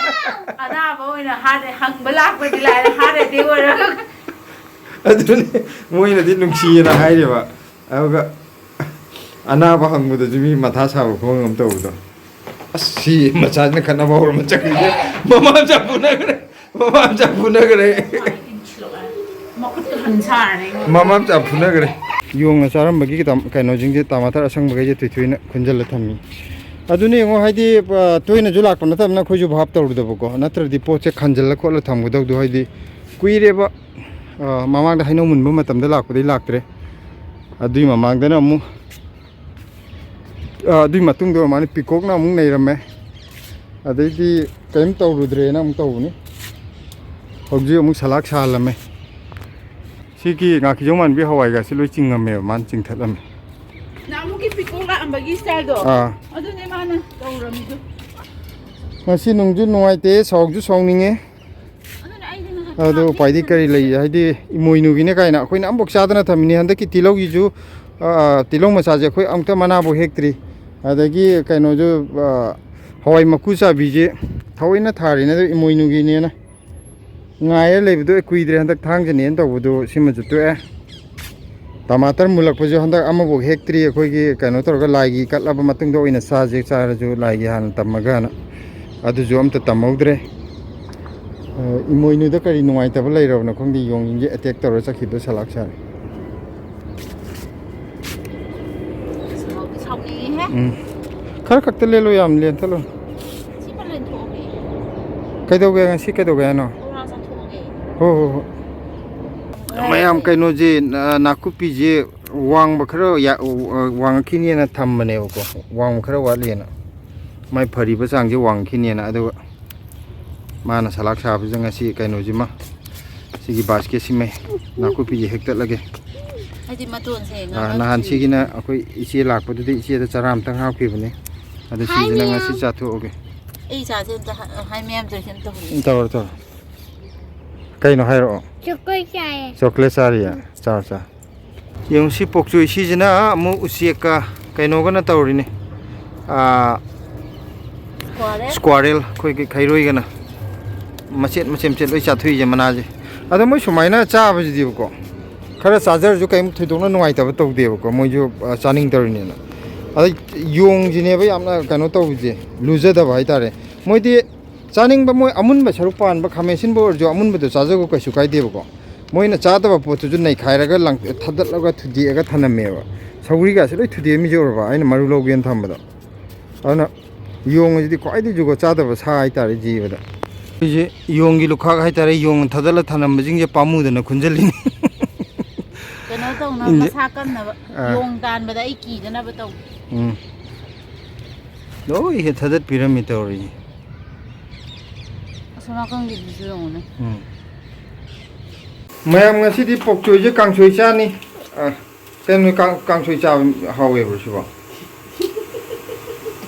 ꯑꯅꯥꯕ ꯑꯣꯏꯅ ꯍꯥꯔꯠ ꯍꯪꯕ ꯂꯥꯛꯄꯗꯤ ꯂꯥꯏꯔꯦ, ꯍꯥꯔꯠ ꯑꯦꯇꯦꯛ ꯑꯣꯏꯔꯒ꯫ ꯑꯗꯨꯅꯤ ꯃꯣꯏꯅꯗꯤ ꯅꯨꯡꯁꯤꯌꯦꯅ ꯍꯥꯏꯔꯦꯕ꯫ ꯑꯗꯨꯒ ꯑꯅꯥꯕ ꯍꯪꯕꯗꯁꯨ ꯃꯤ ꯃꯊꯥ ꯁꯥꯕ ꯈꯣꯡ ꯑꯃ ꯇꯧꯕꯗꯣ꯫ ꯑꯁ ꯁꯤ ꯃꯆꯥꯁꯤꯅ ꯈꯠꯅꯕ ꯍꯧꯔꯝꯕ ꯆꯠꯈ꯭ꯔꯤꯁꯦ꯫ ꯃꯃꯥ ꯃꯆꯥ ꯐꯨꯅꯈ꯭ꯔꯦ꯫ ꯃꯃꯥ ꯃꯆꯥ ꯐꯨꯅꯈ꯭ꯔꯦ꯫ ꯃꯈꯨꯠꯇ ꯍꯟ ꯁꯥꯔꯅꯤ ꯑꯩꯉꯣꯟꯗ꯫ ꯃꯃꯥ ꯃꯆꯥ ꯐꯨꯅꯈ꯭ꯔꯦ꯫ ꯌꯣꯡꯅ ꯆꯥꯔꯝꯕꯒꯤ ꯇꯝ-, ꯀꯩꯅꯣꯁꯤꯡꯁꯦ ꯇꯃꯥꯇꯔ ꯑꯁꯪꯕꯈꯩꯁꯦ ꯊꯨꯏꯊꯨꯏꯅ ꯈꯨꯟꯖꯤꯜꯂ ꯊꯝꯃꯤ꯫ ꯑꯗꯨꯅ ꯌꯦꯡꯉꯣ ꯍꯥꯏꯗꯤ, ꯑ, ꯇꯣꯏꯅꯁꯨ ꯂꯥꯛꯄ ꯅꯠꯇꯕꯅꯤꯅ ꯑꯩꯈꯣꯏꯁꯨ ꯚꯥꯞ ꯇꯧꯔꯨꯗꯕꯀꯣ꯫ ꯅꯠꯇ꯭ꯔꯗꯤ ꯄꯣꯠꯁꯦ ꯈꯟꯖꯤꯜꯂ ꯈꯣꯠꯂ ꯊꯝꯒꯗꯧꯗꯣ ꯍꯥꯏꯗꯤ ꯀꯨꯏꯔꯦꯕ꯫ ꯑ, ꯃꯃꯥꯡꯗ ꯍꯩꯅꯧ ꯃꯨꯟꯕ ꯃꯇꯝꯗ ꯂꯥꯛꯄꯗꯩ ꯂꯥꯛꯇ꯭ꯔꯦ꯫ ꯑꯗꯨꯏ ꯃꯃꯥꯡꯗꯅ ꯑꯃꯨꯛ ꯑ, ꯑꯗꯨꯏ ꯃꯇꯨꯡꯗ ꯑꯣꯏꯔ ꯃꯥꯜꯂꯦ ꯄꯤꯀꯣꯛꯅ ꯑꯃꯨꯛ ꯅꯩꯔꯝꯃꯦ꯫ ꯑꯗꯩꯗꯤ ꯀꯔꯤꯝ ꯇꯧꯔꯨꯗ꯭ꯔꯦꯅ ꯑꯃꯨꯛ ꯇꯧꯕꯅꯤ꯫ ꯍꯧꯖꯤꯛ ꯑꯃꯨꯛ ꯁꯂꯥꯛ ꯁꯥꯍꯜꯂꯝꯃꯦ꯫ ꯁꯤꯒꯤ ꯉꯥꯀꯤꯖꯧ ꯃꯥꯟꯕꯤ ꯍꯋꯥꯏꯒꯁꯤ ꯂꯣꯏ ꯆꯤꯡꯉꯝꯃꯦꯕ, ꯃꯥꯅ ꯆꯤꯡꯊꯠꯂꯝꯃꯦ꯫ ꯅꯍꯥꯟꯃꯨꯛꯀꯤ ꯄꯤꯀꯣꯛ ꯂꯥꯛꯑꯝꯕꯒꯤ ꯁ꯭ꯇꯥꯏꯜꯗꯣ? ꯑꯥ꯫ ꯑꯗꯨꯅꯦ ꯃꯥꯅ ꯇꯧꯔꯝꯃꯤꯗꯣ꯫ ꯉꯁꯤ ꯅꯨꯡꯁꯨ ꯅꯨꯡꯉꯥꯏꯇꯦ, ꯁꯥꯎꯁꯨ ꯁꯥꯎꯅꯤꯡꯉꯦ꯫ ꯑꯗꯨꯅ ꯑꯩꯗꯤ ꯅꯍꯥꯟ ꯑꯗꯣ ꯎꯄꯥꯏꯗꯤ ꯀꯔꯤ ꯂꯩ? ꯍꯥꯏꯗꯤ ꯏꯃꯣꯏꯅꯨꯒꯤꯅꯦ ꯀꯥꯏꯅ ꯑꯩꯈꯣꯏꯅ ꯑꯃꯐꯥꯎ ꯆꯥꯗꯅ ꯊꯝꯃꯤꯅꯦ꯫ ꯍꯟꯗꯛꯀꯤ ꯇꯤꯜꯍꯧꯒꯤꯁꯨ, ꯑ, ꯇꯤꯜꯍꯧ ꯃꯆꯥꯁꯦ ꯑꯩꯈꯣꯏ ꯑꯃꯨꯛꯇ ꯃꯅꯥꯐꯥꯎ ꯍꯦꯛꯇ꯭ꯔꯤ꯫ ꯑꯗꯒꯤ ꯀꯩꯅꯣꯁꯨ, ꯑ, ꯍꯋꯥꯏ ꯃꯀꯨ ꯆꯥꯕꯤꯁꯦ ꯊꯑꯣꯏꯅ ꯊꯥꯔꯤꯅꯦ꯫ ꯑꯗꯣ ꯏꯃꯣꯏꯅꯨꯒꯤꯅꯦꯅ ꯉꯥꯏꯔ ꯂꯩꯕꯗꯣ ꯀꯨꯏꯗ꯭ꯔꯦ꯫ ꯍꯟꯗꯛ ꯊꯥꯡꯖꯅꯦꯅ ꯇꯧꯕꯗꯣ ꯁꯤꯃꯁꯨ ꯇꯣꯛꯑꯦ꯫ ꯇꯃꯥꯇꯔ ꯃꯨꯜꯂꯛꯄꯁꯨ ꯍꯟꯗꯛ ꯑꯃꯐꯥꯎ ꯍꯦꯛꯇ꯭ꯔꯤ꯫ ꯑꯩꯈꯣꯏꯒꯤ ꯀꯩꯅꯣ ꯇꯧꯔꯒ ꯂꯥꯏꯒꯤ ꯀꯠꯂꯕ ꯃꯇꯨꯡꯗ ꯑꯣꯏꯅ ꯆꯥꯁꯦ, ꯆꯥꯔꯁꯨ ꯂꯥꯏꯒꯤ ꯍꯥꯟꯅ ꯇꯝꯃꯒꯅ꯫ ꯑꯗꯨꯁꯨ ꯑꯝꯇ ꯇꯝꯍꯧꯗ꯭ꯔꯦ꯫ ꯑ, ꯏꯃꯣꯏꯅꯨꯗ ꯀꯔꯤ ꯅꯨꯡꯉꯥꯏꯇꯕ ꯂꯩꯔꯕꯅꯣ ꯈꯪꯗꯦ, ꯌꯣꯡꯁꯤꯡꯁꯦ ꯑꯦꯇꯦꯛ ꯇꯧꯔ ꯆꯠꯈꯤꯕꯗꯣ ꯁꯂꯥꯛ ꯁꯥꯔꯦ꯫ ꯁꯥꯎꯗꯤ ꯁꯥꯎꯅꯤꯡꯉꯤꯍꯦ꯫ ꯎꯝ꯫ ꯈꯔ ꯈꯛꯇ ꯂꯦꯜꯂꯣ, ꯌꯥꯝ ꯂꯦꯟꯊꯠꯂꯣ꯫ ꯁꯤꯃ ꯂꯦꯟꯊꯣꯛꯑꯒꯦ꯫ ꯀꯩꯗꯧꯒꯦ, ꯉꯁꯤ ꯀꯩꯗꯧꯒꯦ ꯍꯥꯏꯅꯣ? ꯕꯣꯔꯥ ꯆꯥꯊꯣꯛꯑꯒꯦ꯫ ꯍꯣ, ꯍꯣ, ꯍꯣ꯫ ꯃꯌꯥꯝ ꯀꯩꯅꯣꯁꯦ, ꯅꯥ-, ꯅꯥꯀꯨꯞꯄꯤꯁꯦ ꯋꯥꯡꯕ ꯈꯔ ꯌꯥ-, ꯋꯥꯡꯉꯛꯈꯤꯅꯦꯅ ꯊꯝꯕꯅꯦꯕꯀꯣ, ꯋꯥꯡꯕ ꯈꯔ ꯋꯥꯠꯂꯤꯅ, ꯃꯥꯏ ꯐꯔꯤꯕ ꯆꯥꯡꯁꯦ ꯋꯥꯡꯉꯛꯈꯤꯅꯦꯅ꯫ ꯑꯗꯨꯒ ꯃꯥꯅ ꯁꯂꯥꯛ ꯁꯥꯕꯁꯤꯗ ꯉꯁꯤ ꯀꯩꯅꯣꯁꯤꯃ, ꯁꯤꯒꯤ ꯕꯥꯁꯀꯦꯠꯁꯤꯃ ꯅꯥꯀꯨꯞꯄꯤꯁꯦ ꯍꯦꯛꯇꯠꯂꯒꯦ꯫ ꯍꯥꯏꯗꯤ ꯃꯇꯣꯟꯁꯦ ꯑꯥ, ꯉꯥꯡꯉꯛꯇ꯭ꯔꯤ꯫ ꯅꯍꯥꯟ ꯁꯤꯒꯤꯅ ꯑꯩꯈꯣꯏ ꯏꯆꯦ ꯂꯥꯛꯄꯗꯨꯗ ꯏꯆꯦꯗ ꯆꯔꯥ ꯑꯃꯇꯪ ꯍꯥꯞꯈꯤꯕꯅꯦ꯫ ꯑꯗꯣ ꯍꯥꯏ ꯁꯤꯁꯤꯅ ꯃꯌꯥꯝ꯫ ꯉꯁꯤ ꯆꯥꯊꯣꯛꯑꯒꯦ꯫ ꯑꯩ ꯏꯆꯥꯁꯦ ꯑꯝꯇ ꯍꯥ-, ꯍꯥꯏ ꯃꯌꯥꯝ ꯇꯧꯔꯤꯁꯦ ꯑꯝꯇ ꯍꯨꯜꯂꯨ꯫ ꯎꯝ, ꯇꯧꯔꯣ, ꯇꯧꯔꯣ꯫ ꯀꯩꯅꯣ ꯍꯥꯏꯔꯛꯑꯣ꯫ ꯆꯣꯀ꯭ꯂꯦꯠ ꯆꯥꯏꯌꯦ꯫ ꯆꯣꯀ꯭ꯂꯦꯠ ꯆꯥꯔꯤꯌꯦ? ꯆꯥꯎ, ꯆꯥꯎ꯫ ꯌꯦꯡꯉꯨ ꯁꯤ ꯄꯣꯛꯆꯣꯏ ꯁꯤꯁꯤꯅ ꯑꯃꯨꯛ ꯎꯆꯦꯛꯀ ꯀꯩꯅꯣꯒꯅ ꯇꯧꯔꯤꯅꯤ꯫ ꯑꯥ, ꯁ꯭ꯀ꯭ꯋꯥꯔꯦꯜ꯫ ꯁ꯭ꯀ꯭ꯋꯥꯔꯦꯜ, ꯑꯩꯈꯣꯏꯒꯤ ꯈꯩꯔꯣꯏꯒꯅ ꯃꯆꯦꯠ ꯃꯆꯦꯠ ꯃꯆꯦꯠ ꯂꯣꯏ ꯆꯥꯊꯣꯛꯏꯁꯦ ꯃꯅꯥꯁꯦ꯫ ꯑꯗꯣ ꯃꯣꯏ ꯁꯨꯃꯥꯏꯅ ꯆꯥꯕꯁꯤꯗꯤꯕꯀꯣ, ꯈꯔ ꯆꯥꯖꯔꯁꯨ ꯀꯩꯝ ꯊꯣꯏꯗꯣꯛꯅ ꯅꯨꯡꯉꯥꯏꯇꯕ ꯇꯧꯗꯦꯕꯀꯣ, ꯃꯣꯏꯁꯨ, ꯑ, ꯆꯥꯅꯤꯡꯗꯧꯔꯤꯅꯦꯅ꯫ ꯑꯗꯩ ꯌꯣꯡꯁꯤꯅꯦꯕ ꯌꯥꯝꯅ ꯀꯩꯅꯣ ꯇꯧꯕꯁꯦ, ꯂꯨꯖꯗꯕ ꯍꯥꯏꯇꯥꯔꯦ꯫ ꯃꯣꯏꯗꯤ ꯆꯥꯅꯤꯡꯕ, ꯃꯣꯏ ꯑꯃꯨꯟꯕ ꯁꯔꯨꯛ ꯄꯥꯟꯕ ꯈꯥꯃꯦꯟ ꯑꯁꯤꯟꯕ ꯑꯣꯏꯔꯁꯨ ꯑꯃꯨꯟꯕꯗꯣ ꯆꯥꯖꯒꯣ, ꯀꯩꯁꯨ ꯀꯥꯏꯗꯦꯕꯀꯣ꯫ ꯃꯣꯏꯅ ꯆꯥꯗꯕ ꯄꯣꯠꯇꯨꯁꯨ ꯅꯩꯈꯥꯏꯔꯒ ꯂꯪ-, ꯊꯥꯗꯠꯂꯒ ꯊꯨꯗꯦꯛꯑꯒ ꯊꯅꯝꯃꯦꯕ꯫ ꯁꯧꯒ꯭ꯔꯤꯒꯁꯦ ꯂꯣꯏ ꯊꯨꯗꯦꯛꯑꯝꯃꯤꯁꯦ ꯎꯔꯕ? ꯑꯩꯅ ꯃꯔꯨ ꯂꯧꯒꯦꯅ ꯊꯝꯕꯗꯣ꯫ ꯑꯗꯨꯅ ꯌꯣꯡ ꯑꯁꯤꯗꯤ ꯈ꯭ꯋꯥꯏꯗꯒꯤ ꯖꯨꯒꯣꯠ ꯆꯥꯗꯕ ꯁꯥ ꯍꯥꯏꯇꯥꯔꯦ ꯖꯤꯕꯗ꯫ ꯑꯩꯁꯦ ꯌꯣꯡꯒꯤ ꯂꯨꯈꯥꯛ ꯍꯥꯏꯇꯥꯔꯦ, ꯌꯣꯡꯅ ꯊꯥꯗꯠꯂ ꯊꯅꯝꯕꯁꯤꯡꯁꯦ ꯄꯥꯝꯃꯨꯗꯅ ꯈꯨꯟꯖꯜꯂꯤꯅꯤ꯫ ꯀꯩꯅꯣ ꯇꯧꯅꯕ, ꯏꯟꯖꯦ-, ꯃꯁꯥ ꯀꯟꯅꯕ, ꯑꯥ꯫ ꯌꯣꯡ ꯇꯥꯟꯕꯗ ꯑꯩ ꯀꯤꯗꯅꯕ ꯇꯧ꯫ ꯎꯝ꯫ ꯂꯣꯏ ꯍꯦꯛ ꯊꯥꯗꯠꯄꯤꯔꯝꯃꯤ ꯇꯧꯔꯤꯁꯦ꯫ ꯑꯁꯣꯝ ꯅꯥꯀꯟꯒꯤꯗꯨꯁꯨ ꯌꯦꯡꯉꯨꯅꯦ꯫ ꯎꯝ꯫ ꯃꯌꯥꯝ ꯉꯁꯤꯗꯤ ꯄꯣꯛꯆꯣꯏꯁꯦ ꯀꯥꯡꯁꯣꯏ ꯆꯥꯅꯤ꯫ ꯑ, ꯀꯩꯅꯣ ꯅꯣꯏ ꯀꯥꯡ-, ꯀꯥꯡꯁꯣꯏ ꯆꯥꯕ ꯍꯥꯎꯋꯦꯕ꯭ꯔꯣ ꯁꯤꯕꯣ?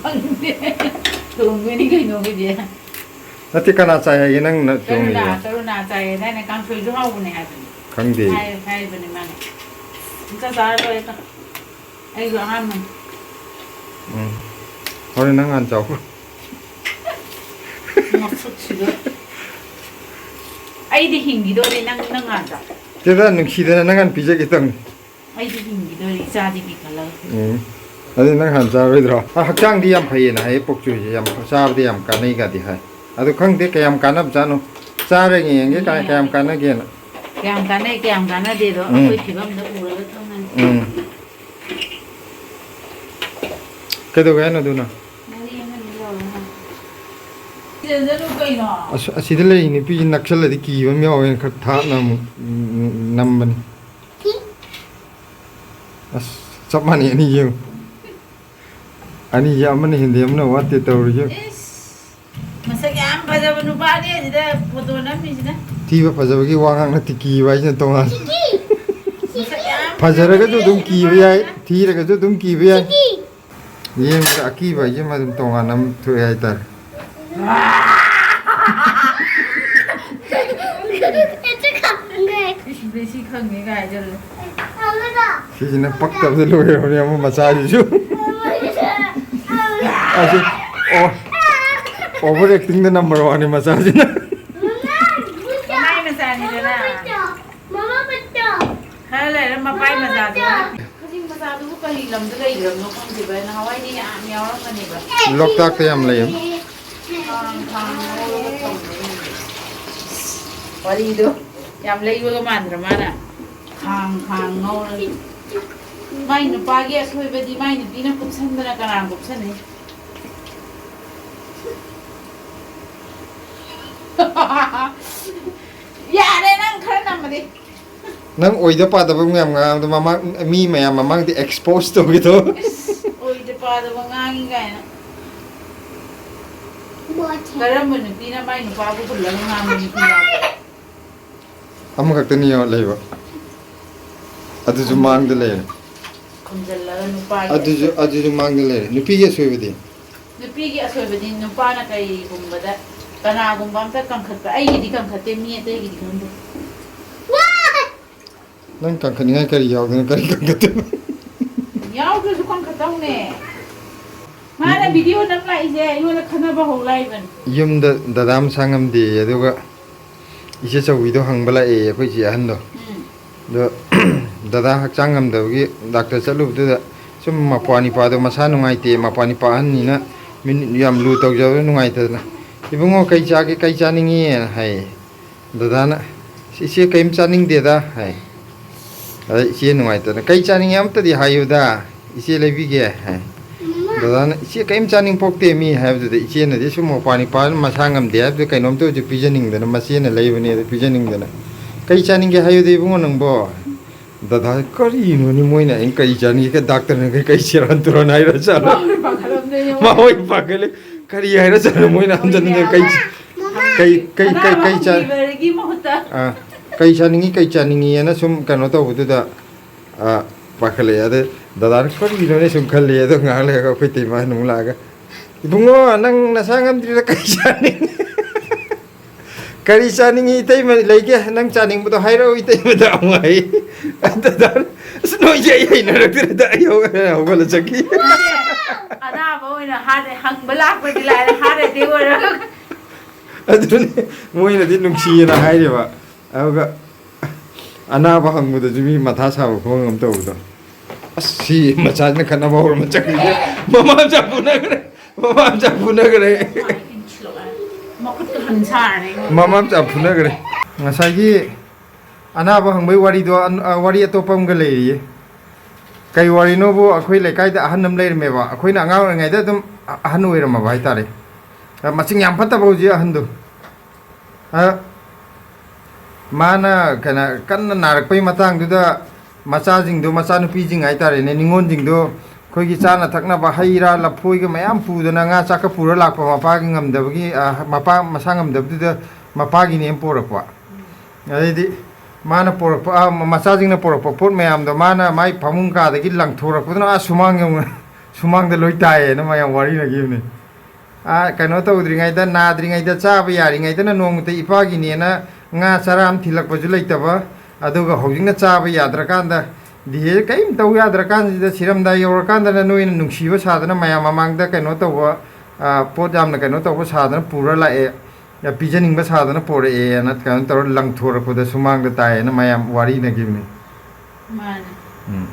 ꯈꯪꯗꯦ꯫ ꯊꯣꯡꯗꯣꯏꯅꯤ ꯀꯩꯅꯣ ꯑꯩꯈꯣꯏꯗꯤ꯫ ꯅꯠꯇꯦ, ꯀꯅꯥ ꯆꯥꯏ ꯍꯥꯏꯒꯦ ꯅꯪꯅ ꯀꯔꯨꯅꯥ, ꯊꯣꯡꯉꯤꯕ? ꯀꯔꯨꯅꯥ ꯆꯥꯏ ꯍꯥꯏꯗꯥꯏꯅꯦ? ꯀꯥꯡꯁꯣꯏꯁꯨ ꯍꯥꯎꯕꯅꯦ ꯍꯥꯏꯕꯅꯦ꯫ ꯈꯪꯗꯦ꯫ ꯍꯥꯏ-, ꯍꯥꯏꯕꯅꯦ ꯃꯥꯅ꯫ ꯑꯝꯇ ꯆꯥꯔ ꯂꯣꯏꯔꯦ꯫ ꯑꯩꯁꯨ ꯑꯍꯥꯟꯕꯅꯤ꯫ ꯎꯝ꯫ ꯍꯣꯔꯦꯟ ꯅꯪ ꯍꯥꯟꯅ ꯆꯥꯎꯈ꯭ꯔꯣ꯫ ꯃꯁꯛꯁꯤꯒ꯫ ꯑꯩꯗꯤ ꯍꯤꯡꯈꯤꯗꯣꯔꯦ, ꯅꯪ, ꯅꯪ ꯍꯥꯟꯅ ꯆꯥꯎ꯫ ꯆꯦꯗ ꯅꯨꯡꯁꯤꯗꯅ ꯅꯪ ꯍꯥꯟꯅ ꯄꯤꯖꯒꯦ ꯇꯧꯅꯤ꯫ ꯑꯩꯗꯤ ꯍꯤꯡꯈꯤꯗꯣꯔꯦ, ꯏꯆꯥꯗꯒꯤ ꯈꯜꯂꯒ꯫ ꯎꯝ꯫ ꯑꯗꯨ ꯅꯪ ꯍꯥꯟꯅ ꯆꯥꯔꯣꯏꯗ꯭ꯔꯣ? ꯑ, ꯍꯛꯆꯥꯡꯗꯤ ꯌꯥꯝ ꯐꯩꯌꯦꯅ ꯍꯥꯏꯌꯦ, ꯄꯣꯛꯆꯣꯏꯁꯦ ꯌꯥꯝ ꯆꯥꯕꯗ ꯌꯥꯝ ꯀꯥꯟꯅꯩꯒꯗꯤ ꯍꯥꯏ꯫ ꯑꯗꯨ ꯈꯪꯗꯦ ꯀꯌꯥꯝ ꯀꯥꯟꯅꯕꯖꯥꯠꯅꯣ꯫ ꯆꯥꯔꯒ ꯌꯦꯡꯒꯦ ꯀꯥꯏ-, ꯀꯌꯥꯝ ꯀꯥꯟꯅꯒꯦꯅ꯫ ꯀꯌꯥꯝ ꯀꯥꯟꯅꯩ, ꯀꯌꯥꯝ ꯀꯥꯟꯅꯗꯦꯗꯣ ꯎꯝ꯫ ꯑꯩꯈꯣꯏ ꯐꯤꯕꯝꯗ ꯎꯔꯒ ꯈꯪꯉꯅꯤ꯫ ꯎꯝ꯫ ꯀꯩꯗꯧꯒꯦ ꯍꯥꯏꯅꯣ ꯑꯗꯨꯅ? ꯉꯥꯔꯤ ꯑꯃꯅꯤ ꯂꯧꯔꯣ ꯅꯪ꯫ ꯁꯤꯗ ꯆꯠꯂꯨ ꯀꯩꯅꯣ? ꯑꯁ, ꯑꯁꯤꯗ ꯂꯩꯔꯤ ꯅꯨꯄꯤꯁꯤ ꯅꯛꯁꯜꯂꯗꯤ ꯀꯤꯕ ꯑꯃ ꯌꯥꯎꯋꯦꯅ ꯈꯔ ꯊꯥꯞꯅ ꯑꯃꯨꯛ, ꯎꯝ, ꯎꯝ, ꯅꯝꯕꯅꯤ꯫ ꯑꯁ, ꯆꯞ ꯃꯥꯟꯅꯩ ꯑꯅꯤ ꯌꯦꯡꯉꯨ꯫ ꯑꯅꯤꯁꯦ ꯑꯃꯅ ꯍꯦꯟꯗꯦ ꯑꯃꯅ ꯋꯥꯠꯇꯦ ꯇꯧꯔꯤꯁꯦ꯫ ꯏꯁ, ꯃꯁꯛ ꯌꯥꯝ ꯐꯖꯕ ꯅꯨꯄꯥꯅꯦ ꯑꯁꯤꯗ ꯐꯣꯇꯣ ꯅꯝꯃꯤꯁꯤꯅ꯫ ꯊꯤꯕ ꯐꯖꯕꯒꯤ ꯋꯥ ꯉꯥꯡ ꯅꯠꯇꯦ, ꯀꯤꯕ ꯍꯥꯏꯁꯤꯅ ꯇꯣꯉꯥꯟ꯫ ꯃꯁꯛ ꯌꯥꯝ ꯐꯖꯔꯒꯁꯨ ꯐꯖꯕꯅꯦ ꯑꯗꯨꯝ ꯑꯁꯤꯗ ꯀꯤꯕ ꯌꯥꯏ, ꯅꯨꯄꯥꯁꯤꯅ꯫ ꯊꯤꯔꯒꯁꯨ ꯑꯗꯨꯝ ꯀꯤꯕ ꯌꯥꯏ꯫ ꯌꯦꯡꯕꯗ ꯑꯀꯤꯕ ꯍꯥꯏꯁꯦ ꯑꯃ ꯑꯗꯨꯝ ꯇꯣꯉꯥꯟꯅ ꯑꯃ ꯊꯣꯛꯑꯦ ꯍꯥꯏꯇꯥꯔꯦ꯫ ꯏꯁ, ꯕꯦꯁꯤ ꯈꯪꯉꯦ ꯀꯥꯏ ꯍꯥꯏꯖꯜꯂꯦ꯫ ꯁꯤꯁꯤꯅ ꯄꯛꯇꯕꯗ ꯂꯣꯏꯔꯕꯅꯦ ꯑꯃ ꯃꯆꯥꯁꯤꯁꯨ꯫ ꯑꯁꯤ ꯑꯣ ꯑꯣꯚꯔ ꯑꯦꯛꯇꯤꯡꯗ ꯅꯝꯕꯔ ꯋꯥꯟꯅꯤ ꯃꯆꯥꯁꯤꯅ꯫ ꯃꯃꯥꯏ ꯃꯆꯥꯅꯤꯗꯅ꯫ ꯈꯔ ꯂꯩꯔ ꯃꯄꯥꯏ ꯃꯆꯥꯗꯨ꯫ ꯈꯖꯤꯡ ꯃꯆꯥꯗꯨꯕꯨ ꯀꯔꯤ ꯂꯝꯗ ꯂꯩꯈ꯭ꯔꯕꯅꯣ ꯈꯪꯗꯦꯕ꯫ ꯅꯍꯥꯟꯋꯥꯏꯗꯤ ꯌꯥꯝ ꯌꯥꯎꯔꯝꯕꯅꯦꯕ꯫ ꯂꯣꯛꯇꯥꯛꯇ ꯌꯥꯝ ꯂꯩꯌꯦ꯫ ꯈꯥꯡ ꯈꯥꯡ ꯉꯧꯔꯒ ꯊꯝꯕꯅꯦ꯫ ꯋꯥꯔꯤꯗꯣ ꯌꯥꯝ ꯂꯩꯕꯒ ꯃꯥꯟꯗ꯭ꯔ ꯃꯥꯅ꯫ ꯈꯥꯡ ꯈꯥꯡ ꯉꯧꯔꯒ꯫ ꯃꯥꯏ ꯅꯨꯄꯥꯒꯤ ꯑꯁꯣꯏꯕꯗꯤ ꯃꯥꯏ ꯅꯨꯄꯤꯅ ꯀꯨꯞꯁꯟꯗꯅ ꯀꯅꯥ ꯀꯨꯞꯁꯟꯅꯤ? ꯌꯥꯔꯦ, ꯅꯪ ꯈꯔ ꯅꯝꯃꯗꯤ꯫ ꯅꯪ ꯑꯣꯏꯗ ꯄꯥꯗꯕ ꯃꯌꯥꯝ ꯉꯥꯡꯕꯗꯣ ꯃꯃꯥꯡ ꯃꯤ ꯃꯌꯥꯝ ꯃꯃꯥꯡꯗ ꯑꯦꯛꯁꯄꯣꯖ ꯇꯧꯒꯦ ꯇꯧ꯫ ꯏꯁ, ꯑꯣꯏꯗ ꯄꯥꯗꯕ ꯉꯥꯡꯉꯤ ꯀꯥꯏꯅ꯫ ꯀꯔꯝꯕ ꯅꯨꯄꯤꯅ ꯃꯥꯏ ꯅꯨꯄꯥꯕꯨ ꯍꯨꯜꯂꯒ ꯉꯥꯡꯕ ꯅꯨꯄꯤ ꯌꯥꯎꯒꯦ? ꯑꯃꯈꯛꯇꯅꯤ ꯌꯦꯡꯉꯣ ꯂꯩꯕ꯫ ꯑꯗꯨꯁꯨ ꯃꯥꯡꯗ ꯂꯩꯔꯦ꯫ ꯈꯨꯝꯖꯤꯜꯂꯒ ꯅꯨꯄꯥꯒꯤ ꯑꯗꯨꯁꯨ ꯑꯗꯨꯁꯨ ꯃꯥꯡꯗ ꯂꯩꯔꯦ꯫ ꯅꯨꯄꯤꯒꯤ ꯑꯁꯣꯏꯕꯗꯤ? ꯅꯨꯄꯤꯒꯤ ꯑꯁꯣꯏꯕꯗꯤ ꯅꯨꯄꯥꯅ ꯀꯩꯒꯨꯝꯕꯗ ꯀꯅꯥꯒꯨꯝꯕ ꯑꯝꯇ ꯀꯟꯈꯠꯄ, ꯑꯩꯒꯤꯗꯤ ꯀꯟꯈꯠꯇꯦ, ꯃꯤ ꯑꯇꯩꯒꯤꯗꯤ ꯈꯪꯗꯦ꯫ ꯅꯪ ꯀꯟꯈꯠꯅꯤꯡꯉꯥꯏ ꯀꯔꯤ ꯌꯥꯎꯗꯅ ꯀꯔꯤ ꯀꯟꯈꯠꯇꯣꯏꯅꯣ? ꯌꯥꯎꯗ꯭ꯔꯁꯨ ꯀꯟꯈꯠꯇꯧꯅꯦ꯫ ꯃꯥꯅ ꯚꯤꯗꯤꯑꯣ ꯅꯝ ꯂꯥꯛꯏꯁꯦ ꯑꯩꯉꯣꯟꯗ ꯈꯟꯅꯕ ꯍꯧ ꯂꯥꯛꯏꯕꯅꯤ꯫ ꯌꯨꯝꯗ ꯗꯗꯥ ꯃꯁꯥ ꯉꯝꯗꯦꯌꯦ, ꯑꯗꯨꯒ ꯏꯆꯦ ꯆꯧꯕꯤꯗꯣ ꯍꯪꯕ ꯂꯥꯛꯑꯦ ꯑꯩꯈꯣꯏ ꯏꯆꯦ ꯑꯍꯟꯗꯣ꯫ ꯎꯝ꯫ ꯑꯗꯣ ꯗꯗꯥ ꯍꯛꯆꯥꯡ ꯉꯝꯗꯕꯒꯤ ꯗꯥꯛꯇꯔ ꯆꯠꯂꯨꯕꯗꯨꯗ ꯁꯨꯝ ꯃꯄ꯭ꯋꯥ ꯅꯤꯄꯥꯗꯣ ꯃꯁꯥ ꯅꯨꯡꯉꯥꯏꯇꯦ, ꯃꯄ꯭ꯋꯥ ꯅꯤꯄꯥ ꯑꯍꯟꯅꯤꯅ ꯃꯤꯅꯤꯠ ꯌꯥꯝ ꯂꯨ ꯇꯧꯖꯕꯗ ꯅꯨꯡꯉꯥꯏꯇꯗꯅ, "ꯏꯕꯨꯡꯉꯣ, ꯀꯩ ꯆꯥꯒꯦ, ꯀꯩ ꯆꯥꯅꯤꯡꯉꯤꯅ?" ꯍꯥꯏꯌꯦ꯫ ꯗꯗꯥꯅ, "ꯏꯆꯦ ꯀꯔꯤꯝ ꯆꯥꯅꯤꯡꯗꯦꯗ" ꯍꯥꯏ꯫ ꯑꯗ ꯏꯆꯦ ꯅꯨꯡꯉꯥꯏꯇꯅ, "ꯀꯩ ꯆꯥꯅꯤꯡꯉꯦ ꯑꯝꯇꯗꯤ ꯍꯥꯏꯌꯨꯗ, ꯏꯆꯦ ꯂꯩꯕꯤꯒꯦ" ꯍꯥꯏ꯫ ꯗꯗꯥꯅ, "ꯏꯆꯦ ꯀꯔꯤꯝ ꯆꯥꯅꯤꯡ ꯄꯣꯛꯇꯦ ꯃꯤ" ꯍꯥꯏꯕꯗꯨꯗ ꯏꯆꯦꯅꯗꯤ ꯁꯨꯝ ꯃꯄꯥ ꯅꯤꯄꯥ ꯃꯁꯥ ꯉꯝꯗꯦ ꯍꯥꯏꯕꯗꯨꯗ ꯀꯩꯅꯣꯝꯇ ꯑꯣꯏꯔꯁꯨ ꯄꯤꯖꯅꯤꯡꯗꯅ, ꯃꯆꯦꯅ ꯂꯩꯕꯅꯦ ꯑꯗꯨ ꯄꯤꯖꯅꯤꯡꯗꯅ, "ꯀꯩ ꯆꯥꯅꯤꯡꯒꯦ ꯍꯥꯏꯌꯨꯗ ꯏꯕꯨꯡꯉꯣ ꯅꯪꯕꯣ?" ꯗꯗꯥ, ꯀꯔꯤꯅꯣꯅꯦ ꯃꯣꯏꯅ ꯑꯩꯅ ꯀꯔꯤ ꯆꯥꯅꯤꯡꯉꯤ? ꯗꯥꯛꯇꯔꯅ ꯀꯩ, ꯀꯩ ꯁꯦꯔꯥꯟ ꯇꯨꯔꯥꯟ ꯍꯥꯏꯔ ꯆꯥꯅꯣ? ꯃꯥ ꯍꯣꯏ ꯄꯥꯈꯠꯂꯝꯗꯣꯏꯅꯦ꯫ ꯃꯥ ꯍꯣꯏ ꯄꯥꯈꯠꯂꯦ꯫ ꯀꯔꯤ ꯍꯥꯏꯔ ꯆꯥꯅꯣ ꯃꯣꯏꯅ ꯍꯟꯖꯟ ꯍꯟꯖꯟ ꯀꯩ, ꯀꯩ, ꯀꯩ, ꯀꯩ, ꯑꯅꯥꯕ ꯀꯩ ꯆꯥ-, ꯍꯪꯕꯤꯕꯒꯤ ꯃꯍꯨꯠꯇ꯫ ꯑꯥ, ꯀꯩ ꯆꯥꯅꯤꯡꯉꯤ, ꯀꯩ ꯆꯥꯅꯤꯡꯉꯤꯑꯅ ꯁꯨꯝ ꯀꯩꯅꯣ ꯇꯧꯕꯗꯨꯗ, ꯑꯥ, ꯄꯥꯈꯠꯂꯛꯑꯦ꯫ ꯑꯗꯩ ꯗꯗꯥꯅ ꯀꯔꯤꯅꯣꯅꯦ ꯁꯨꯝ ꯈꯜꯂꯦ꯫ ꯑꯗꯣ ꯉꯥꯏꯍꯥꯛ ꯂꯩꯔꯒ ꯑꯩꯈꯣꯏ ꯇꯩꯃꯥꯅ ꯑꯃꯨꯛ ꯂꯥꯛꯑꯒ, "ꯏꯕꯨꯡꯉꯣ, ꯅꯪ ꯅꯁꯥ ꯉꯝꯗ꯭ꯔꯤꯗ ꯀꯔꯤ ꯆꯥꯅꯤꯡꯉꯤ?" "ꯀꯔꯤ ꯆꯥꯅꯤꯡꯉꯤ ꯏꯇꯩꯃ ꯂꯩꯒꯦ? ꯅꯪ ꯆꯥꯅꯤꯡꯕꯗꯣ ꯍꯥꯏꯔꯛꯑꯣ ꯏꯇꯩꯃꯗ" ꯑꯃꯨꯛ ꯍꯥꯏ꯫ ꯑꯗꯨꯗ ꯑꯁ ꯅꯣꯏꯁꯦ ꯑꯩ ꯍꯩꯅꯔꯛꯇ꯭ꯔꯦꯗ ꯑꯩ ꯍꯧꯒꯠ-, ꯍꯧꯒꯠꯂ ꯆꯠꯈꯤ꯫ ꯑꯅꯥꯕ ꯑꯣꯏꯅ ꯍꯥꯔꯠ ꯍꯪꯕ ꯂꯥꯛꯄꯗꯤ ꯂꯥꯏꯔꯦ, ꯍꯥꯔꯠ ꯑꯦꯇꯦꯛ ꯑꯣꯏꯔꯒ꯫ ꯑꯗꯨꯅꯤ ꯃꯣꯏꯅꯗꯤ ꯅꯨꯡꯁꯤꯌꯦꯅ ꯍꯥꯏꯔꯤꯕ꯫ ꯑꯗꯨꯒ ꯑꯅꯥꯕ ꯍꯪꯕꯗꯁꯨ ꯃꯤ ꯃꯊꯥ ꯁꯥꯕ ꯈꯣꯡ ꯑꯃ ꯇꯧꯕꯗꯣ꯫ ꯑꯁ ꯁꯤ ꯃꯆꯥꯁꯤꯅ ꯈꯠꯅꯕ ꯍꯧꯔꯝꯕ ꯆꯠꯈ꯭ꯔꯤꯁꯦ꯫ ꯃꯃꯥ ꯃꯆꯥ ꯐꯨꯅꯈ꯭ꯔꯦ꯫ ꯃꯃꯥ ꯃꯆꯥ ꯐꯨꯅꯈ꯭ꯔꯦ꯫ ꯃꯈꯨꯠꯇ ꯍꯟ ꯁꯥꯔꯅꯤ ꯑꯩꯉꯣꯟꯗ꯫ ꯃꯃꯥ ꯃꯆꯥ ꯐꯨꯅꯈ꯭ꯔꯦ꯫ ꯉꯁꯥꯏꯒꯤ ꯑꯅꯥꯕ ꯍꯪꯕꯩ ꯋꯥꯔꯤꯗꯣ ꯑꯟ-, ꯑ, ꯋꯥꯔꯤ ꯑꯇꯣꯞꯄ ꯑꯃꯒ ꯂꯩꯔꯤꯌꯦ꯫ ꯀꯩ ꯋꯥꯔꯤꯅꯣꯕꯨ, ꯑꯩꯈꯣꯏ ꯂꯩꯀꯥꯏꯗ ꯑꯍꯟ ꯑꯃ ꯂꯩꯔꯝꯃꯦꯕ꯫ ꯑꯩꯈꯣꯏꯅ ꯑꯉꯥꯡ ꯑꯣꯏꯔꯤꯉꯩꯗ ꯑꯗꯨꯝ ꯑ-, ꯑꯍꯟ ꯑꯣꯏꯔꯝꯃꯕ ꯍꯥꯏꯇꯥꯔꯦ꯫ ꯑ, ꯃꯆꯤꯡ ꯌꯥꯝ ꯐꯠꯇꯕ ꯍꯧꯖꯤꯛ ꯑꯍꯟꯗꯣ꯫ ꯑ, ꯃꯥꯅ ꯀꯩꯅꯣ ꯀꯟꯅ ꯅꯥꯔꯛꯄꯩ ꯃꯇꯥꯡꯗꯨꯗ ꯃꯆꯥꯁꯤꯡꯗꯣ, ꯃꯆꯥꯅꯨꯄꯤꯁꯤꯡ ꯍꯥꯏꯇꯥꯔꯦꯅꯦ, ꯅꯤꯉꯣꯜꯁꯤꯡꯗꯣ ꯑꯩꯈꯣꯏꯒꯤ ꯆꯥꯅ ꯊꯛꯅꯕ ꯍꯩ ꯔꯥ ꯂꯐꯣꯏꯒ ꯃꯌꯥꯝ ꯄꯨꯗꯅ ꯉꯥ ꯆꯥꯛꯀ ꯄꯨꯔ ꯂꯥꯛꯄ ꯃꯄꯥꯒꯤ ꯉꯝꯗꯕꯒꯤ, ꯑ, ꯃꯄꯥ ꯃꯁꯥ ꯉꯝꯗꯕꯗꯨꯗ ꯃꯄꯥꯒꯤꯅꯦꯅ ꯄꯣꯔꯛꯄ꯫ ꯑꯗꯩꯗꯤ ꯃꯥꯅ ꯄꯣꯔꯛꯄ, ꯑ, ꯃ-, ꯃꯆꯥꯁꯤꯡꯅ ꯄꯣꯔꯛꯄ ꯄꯣꯠ ꯃꯌꯥꯝꯗꯣ ꯃꯥꯅ ꯃꯥꯏ ꯐꯃꯨꯡ ꯀꯥꯗꯒꯤ ꯂꯪꯊꯣꯔꯛꯄꯗꯨꯅ ꯑꯥ ꯁꯨꯃꯥꯡ ꯌꯧꯅ, ꯁꯨꯃꯥꯡꯗ ꯂꯣꯏ ꯇꯥꯏꯌꯦꯅ ꯃꯌꯥꯝ ꯋꯥꯔꯤꯅꯈꯤꯕꯅꯤ꯫ ꯑꯥ, ꯀꯩꯅꯣ ꯇꯧꯗ꯭ꯔꯤꯉꯩꯗ, ꯅꯥꯗ꯭ꯔꯤꯉꯩꯗ, ꯆꯥꯕ ꯌꯥꯔꯤꯉꯩꯗꯅ ꯅꯣꯡꯃꯇ ꯏꯄꯥꯒꯤꯅꯦꯅ ꯉꯥ ꯆꯔꯥ ꯑꯃ ꯊꯤꯜꯂꯛꯄꯁꯨ ꯂꯩꯇꯕ, ꯑꯗꯨꯒ ꯍꯧꯖꯤꯛꯅ ꯆꯥꯕ ꯌꯥꯗ꯭ꯔꯀꯥꯟꯗ, ꯗꯤꯍꯦ ꯀꯔꯤꯝ ꯇꯧ ꯌꯥꯗ꯭ꯔꯀꯥꯟꯁꯤꯗ, ꯁꯤꯔꯝꯗꯥꯏ ꯌꯧꯔꯀꯥꯟꯗꯅ ꯅꯣꯏꯅ ꯅꯨꯡꯁꯤꯕ ꯁꯥꯗꯅ ꯃꯌꯥꯝ ꯃꯃꯥꯡꯗ ꯀꯩꯅꯣ ꯇꯧꯕ, ꯑꯥ, ꯄꯣꯠ ꯌꯥꯝꯅ ꯀꯩꯅꯣ ꯇꯧꯕ ꯁꯥꯗꯅ ꯄꯨꯔ ꯂꯥꯛꯑꯦ, ꯄꯤꯖꯅꯤꯡꯕ ꯁꯥꯗꯅ ꯄꯣꯔꯛꯑꯦꯅ ꯀꯩꯅꯣ ꯇꯧꯔ ꯂꯪꯊꯣꯔꯛꯄꯗ ꯁꯨꯃꯥꯡꯗ ꯇꯥꯏꯌꯦꯅ ꯃꯌꯥꯝ ꯋꯥꯔꯤꯅꯈꯤꯕꯅꯤ꯫ ꯃꯥꯅꯦ꯫ ꯎꯝ꯫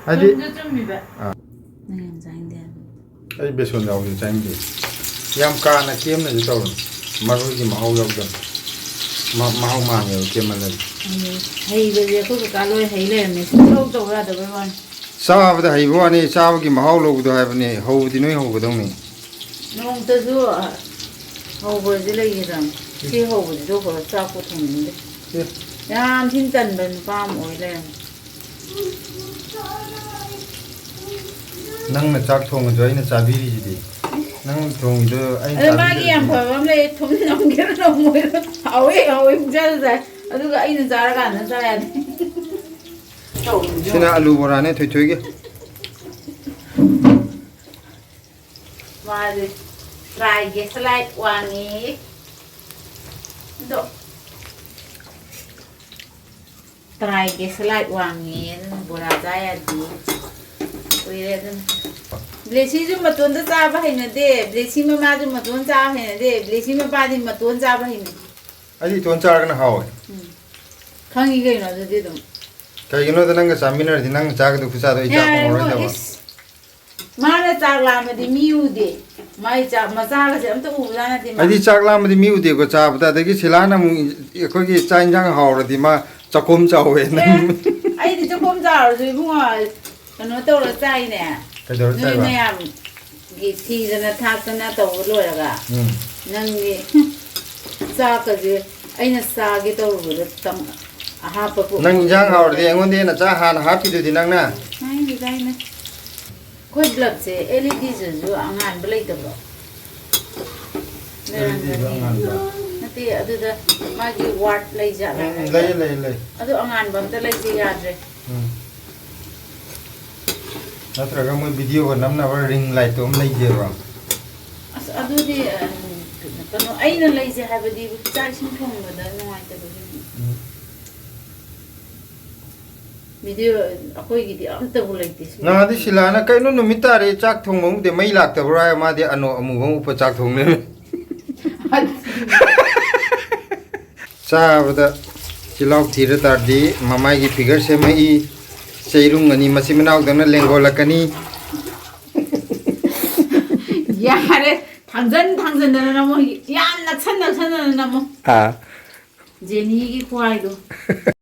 ꯍꯥꯏꯗꯤ ꯆꯨꯝꯁꯨ ꯆꯨꯝꯃꯤꯕ꯫ ꯑꯥ꯫ ꯅꯪ ꯌꯥꯝ ꯆꯥꯅꯤꯡꯗꯦ ꯍꯥꯏꯕ꯫ ꯑꯩ ꯕꯦꯁꯣꯟ ꯌꯥꯎꯕꯗꯤ ꯆꯥꯅꯤꯡꯗꯦ꯫ ꯌꯥꯝ ꯀꯥꯅ ꯀꯦꯝꯅꯁꯨ ꯇꯧꯔꯨꯅꯨ꯫ ꯃꯔꯣꯏꯒꯤ ꯃꯍꯥꯎ ꯌꯥꯎꯗꯕ꯫ ꯃ-, ꯃꯍꯥꯎ ꯃꯥꯡꯉꯦꯕ ꯀꯦꯝꯃꯜꯂꯗꯤ꯫ ꯎꯝ꯫ ꯍꯩꯕꯁꯦ ꯑꯩꯈꯣꯏ ꯀꯀꯥ ꯂꯣꯏ ꯍꯩ ꯂꯩꯔꯝꯃꯦ꯫ ꯁꯨꯝ ꯇꯧ ꯇꯧ ꯌꯥꯗꯕꯩ ꯋꯥꯅꯤ꯫ ꯆꯥꯕꯗ ꯍꯩꯕ ꯋꯥꯅꯤ, ꯆꯥꯕꯒꯤ ꯃꯍꯥꯎ ꯂꯧꯕꯗꯣ ꯍꯥꯏꯕꯅꯤ꯫ ꯍꯧꯕꯗꯤ ꯅꯣꯏ ꯍꯧꯒꯗꯧꯅꯤ꯫ ꯅꯣꯡꯃꯇꯁꯨ, ꯑ, ꯍꯧꯕꯁꯦ ꯂꯩꯈꯤꯗ꯭ꯔꯕꯅꯤ꯫ ꯁꯤ ꯍꯧꯕꯁꯤꯁꯨ ꯍꯧꯔ ꯆꯥꯛꯄꯨ ꯊꯣꯡꯅꯤꯡꯗꯦ꯫ ꯑꯦ꯫ ꯌꯥꯝ ꯊꯤꯅ ꯇꯟꯕ ꯅꯨꯄꯥ ꯑꯃ ꯑꯣꯏ ꯂꯩꯔꯝꯃꯦ꯫ ꯅꯪꯅ ꯆꯥꯛ ꯊꯣꯡꯉꯁꯨ ꯑꯩꯅ ꯆꯥꯕꯤꯔꯤꯁꯤꯗꯤ꯫ ꯅꯪ ꯊꯣꯡꯉꯤꯗꯣ ꯑꯩꯅ ꯑꯗꯣ ꯃꯥꯒꯤ ꯆꯥꯕꯤꯗ꯭ꯔꯗꯤ? ꯌꯥꯝ ꯐꯕ ꯑꯃ ꯂꯩ, ꯊꯨꯝ ꯅꯝꯒꯦꯔꯥ ꯅꯝꯃꯣꯏꯔꯥ, ꯍꯥꯎꯋꯦ ꯍꯥꯎꯋꯦ ꯄꯨꯡꯆꯥꯗ ꯆꯥꯏ꯫ ꯑꯗꯨꯒ ꯑꯩꯅ ꯆꯥꯔꯀꯥꯟꯗ ꯆꯥ ꯌꯥꯗꯦ꯫ ꯁꯤꯅ ꯑꯂꯨ ꯕꯣꯔꯥꯅꯦ, ꯊꯣꯏꯊꯣꯏꯒꯤ꯫ ꯃꯥꯁꯦ ꯇ꯭ꯔꯥꯏꯒꯦꯁꯂꯥꯏꯠ ꯋꯥꯡꯉꯤ꯫ ꯑꯗꯣ ꯇ꯭ꯔꯥꯏꯒꯦꯁꯂꯥꯏꯠ ꯋꯥꯡꯉꯤ, ꯑꯗꯨꯅ ꯕꯣꯔꯥ ꯆꯥ ꯌꯥꯗꯦ꯫ ꯀꯨꯏꯔꯦ ꯑꯗꯨꯅ꯫ ꯕ꯭ꯂꯦꯁꯤꯁꯨ ꯃꯇꯣꯟꯗ ꯆꯥꯕ ꯍꯩꯅꯗꯦ, ꯕ꯭ꯂꯦꯁꯤ ꯃꯃꯥꯁꯨ ꯃꯇꯣꯟ ꯆꯥꯕ ꯍꯩꯅꯗꯦ, ꯕ꯭ꯂꯦꯁꯤ ꯃꯄꯥꯗꯤ ꯃꯇꯣꯟ ꯆꯥꯕ ꯍꯩꯅꯩ꯫ ꯑꯩꯗꯤ ꯏꯇꯣꯟ ꯆꯥꯔꯒꯅ ꯍꯥꯎꯋꯦ꯫ ꯎꯝ꯫ ꯈꯪꯉꯤ ꯀꯩꯅꯣ ꯑꯗꯨꯗꯤ ꯑꯗꯨꯝ꯫ ꯀꯩꯒꯤꯅꯣꯗ ꯅꯪꯒ ꯆꯥꯃꯤꯟꯅꯔꯗꯤ ꯅꯪꯅ ꯆꯥꯒꯗꯕ ꯈꯨꯠꯆꯥꯗꯣ ꯑꯩ ꯆꯥꯕ ꯌꯥꯔꯦ ꯉꯝꯃꯔꯣꯏꯗꯕ꯫ ꯏꯕꯨꯡꯉꯣ, ꯏꯁ꯫ ꯃꯥꯅ ꯆꯥꯛ ꯂꯥꯝꯕꯗꯤ ꯃꯤ ꯎꯗꯦ꯫ ꯃꯥꯏ ꯆꯥꯛ ꯃꯆꯥꯒꯁꯦ ꯑꯝꯇ ꯎꯕꯖꯥꯠ ꯅꯠꯇꯦ ꯃꯥ꯫ ꯑꯩꯗꯤ ꯆꯥꯛ ꯂꯥꯝꯕꯗꯤ ꯃꯤ ꯎꯗꯦꯀꯣ ꯆꯥꯕꯗ, ꯑꯗꯒꯤ ꯁꯤꯂꯥꯅ ꯑꯃꯨꯛ ꯑꯩꯈꯣꯏꯒꯤ ꯆꯥꯛ ꯏꯟꯖꯥꯡ ꯍꯥꯎꯔꯗꯤ ꯃꯥ ꯆꯥꯛꯈꯣꯝ ꯆꯥꯎꯋꯦꯅ꯫ ꯑꯦ, ꯑꯩꯗꯤ ꯆꯥꯛꯈꯣꯝ ꯆꯥꯎꯔꯁꯨ ꯏꯕꯨꯡꯉꯣ ꯀꯩꯅꯣ ꯇꯧꯔ ꯆꯥꯏꯅꯦ꯫ ꯀꯩꯗꯧꯔ ꯅꯣꯏ ꯆꯥꯏꯕ? ꯃꯌꯥꯝꯒꯤ ꯊꯤꯗꯅ ꯊꯥꯛꯇꯅ ꯇꯧꯕ ꯂꯣꯏꯔꯒ ꯎꯝ꯫ ꯅꯪꯗꯤ ꯆꯥꯛꯀꯁꯦ ꯑꯩꯅ ꯆꯥꯒꯦ ꯇꯧꯔꯨꯕꯗ ꯇꯪ-, ꯑꯍꯥꯞꯄ ꯄꯣꯛ-, ꯅꯪ ꯏꯟꯖꯥꯡ ꯍꯥꯎꯔꯗꯤ ꯑꯩꯉꯣꯟꯗ ꯍꯦꯟꯅ ꯆꯥꯛ ꯍꯥꯟꯅ ꯍꯥꯞꯈꯤꯗꯨꯗꯤ ꯅꯪꯅ꯫ ꯍꯥꯏꯅꯤ, ꯍꯥꯏꯅꯤ꯫ ꯑꯩꯈꯣꯏ ꯕ꯭ꯂꯕꯁꯦ ꯑꯦꯜ ꯏ ꯗꯤꯁꯤꯁꯨ ꯑꯉꯥꯟꯕ ꯂꯩꯇꯕ꯭ꯔꯣ? ꯑꯦꯜ ꯏ ꯗꯤꯁꯨ ꯂꯩꯔꯝꯒꯅꯤ꯫ ꯑꯉꯥꯟꯕ꯫ ꯅꯠꯇꯦ, ꯑꯗꯨꯗ ꯃꯥꯒꯤ ꯋꯥꯔꯠ ꯂꯩꯖꯥꯠꯂ ꯎꯝ, ꯎꯝ, ꯍꯥꯏꯕ? ꯂꯩꯌꯦ, ꯂꯩꯌꯦ, ꯂꯩ꯫ ꯑꯗꯨ ꯑꯉꯥꯟꯕ ꯑꯝꯇ ꯂꯩꯁꯦ ꯌꯥꯗ꯭ꯔꯦ꯫ ꯎꯝ꯫ ꯅꯠꯇ꯭ꯔꯒ ꯃꯣꯏ ꯚꯤꯗꯤꯑꯣꯒ ꯅꯝꯅꯕ ꯔꯤꯡ ꯂꯥꯏꯠꯇꯣ ꯑꯃ ꯂꯩꯁꯦꯕ꯫ ꯑꯁ, ꯑꯗꯨꯗꯤ, ꯑ, ꯀꯩꯅꯣ, ꯑꯩꯅ ꯂꯩꯁꯦ ꯍꯥꯏꯕꯗꯤ ꯆꯥꯛ ꯏꯁꯤꯡ ꯊꯣꯡꯕꯗ ꯅꯨꯡꯉꯥꯏꯇꯕꯒꯤꯅꯤ꯫ ꯎꯝ꯫ ꯚꯤꯗꯤꯑꯣ ꯑꯩꯈꯣꯏꯒꯤꯗꯤ ꯑꯝꯇꯕꯨ ꯂꯩꯇꯦ ꯁꯤ꯫ ꯅꯍꯥꯟꯗꯤ ꯁꯤꯂꯥꯅ, "ꯀꯩꯅꯣ, ꯅꯨꯃꯤꯠ ꯇꯥꯔꯦ, ꯆꯥꯛ ꯊꯣꯡꯕ ꯎꯗꯦ, ꯃꯩ ꯂꯥꯛꯇꯕ꯭ꯔꯣ?" ꯍꯥꯏ, ꯃꯥꯗꯤ ꯑꯅꯣ ꯑꯃꯨꯕ ꯑꯃ ꯎꯞꯄ ꯆꯥꯛ ꯊꯣꯡ ꯂꯩꯔꯝꯃꯦ꯫ ꯆꯥꯕꯗ ꯆꯤꯜꯍꯥꯎ ꯊꯤꯔ ꯇꯥꯔꯗꯤ ꯃꯃꯥꯏꯒꯤ ꯐꯤꯒꯔ ꯁꯦꯝꯃꯛꯏ, ꯆꯩꯔꯨꯡ ꯑꯅꯤ ꯃꯆꯤꯟ ꯃꯅꯥꯎꯗꯧꯅ ꯂꯦꯡꯒꯣꯜꯂꯛꯀꯅꯤ꯫ ꯌꯥꯔꯦ, ꯊꯥꯡꯖꯟ ꯊꯥꯡꯖꯟꯗꯅ ꯅꯝꯃꯣ, ꯌꯥꯝ ꯅꯛꯁꯟ ꯅꯛꯁꯟꯗꯅ ꯅꯝꯃꯣ꯫ ꯑꯥ꯫ ꯖꯦꯅꯤꯒꯤ ꯈꯨꯍꯥꯏꯗꯣ꯫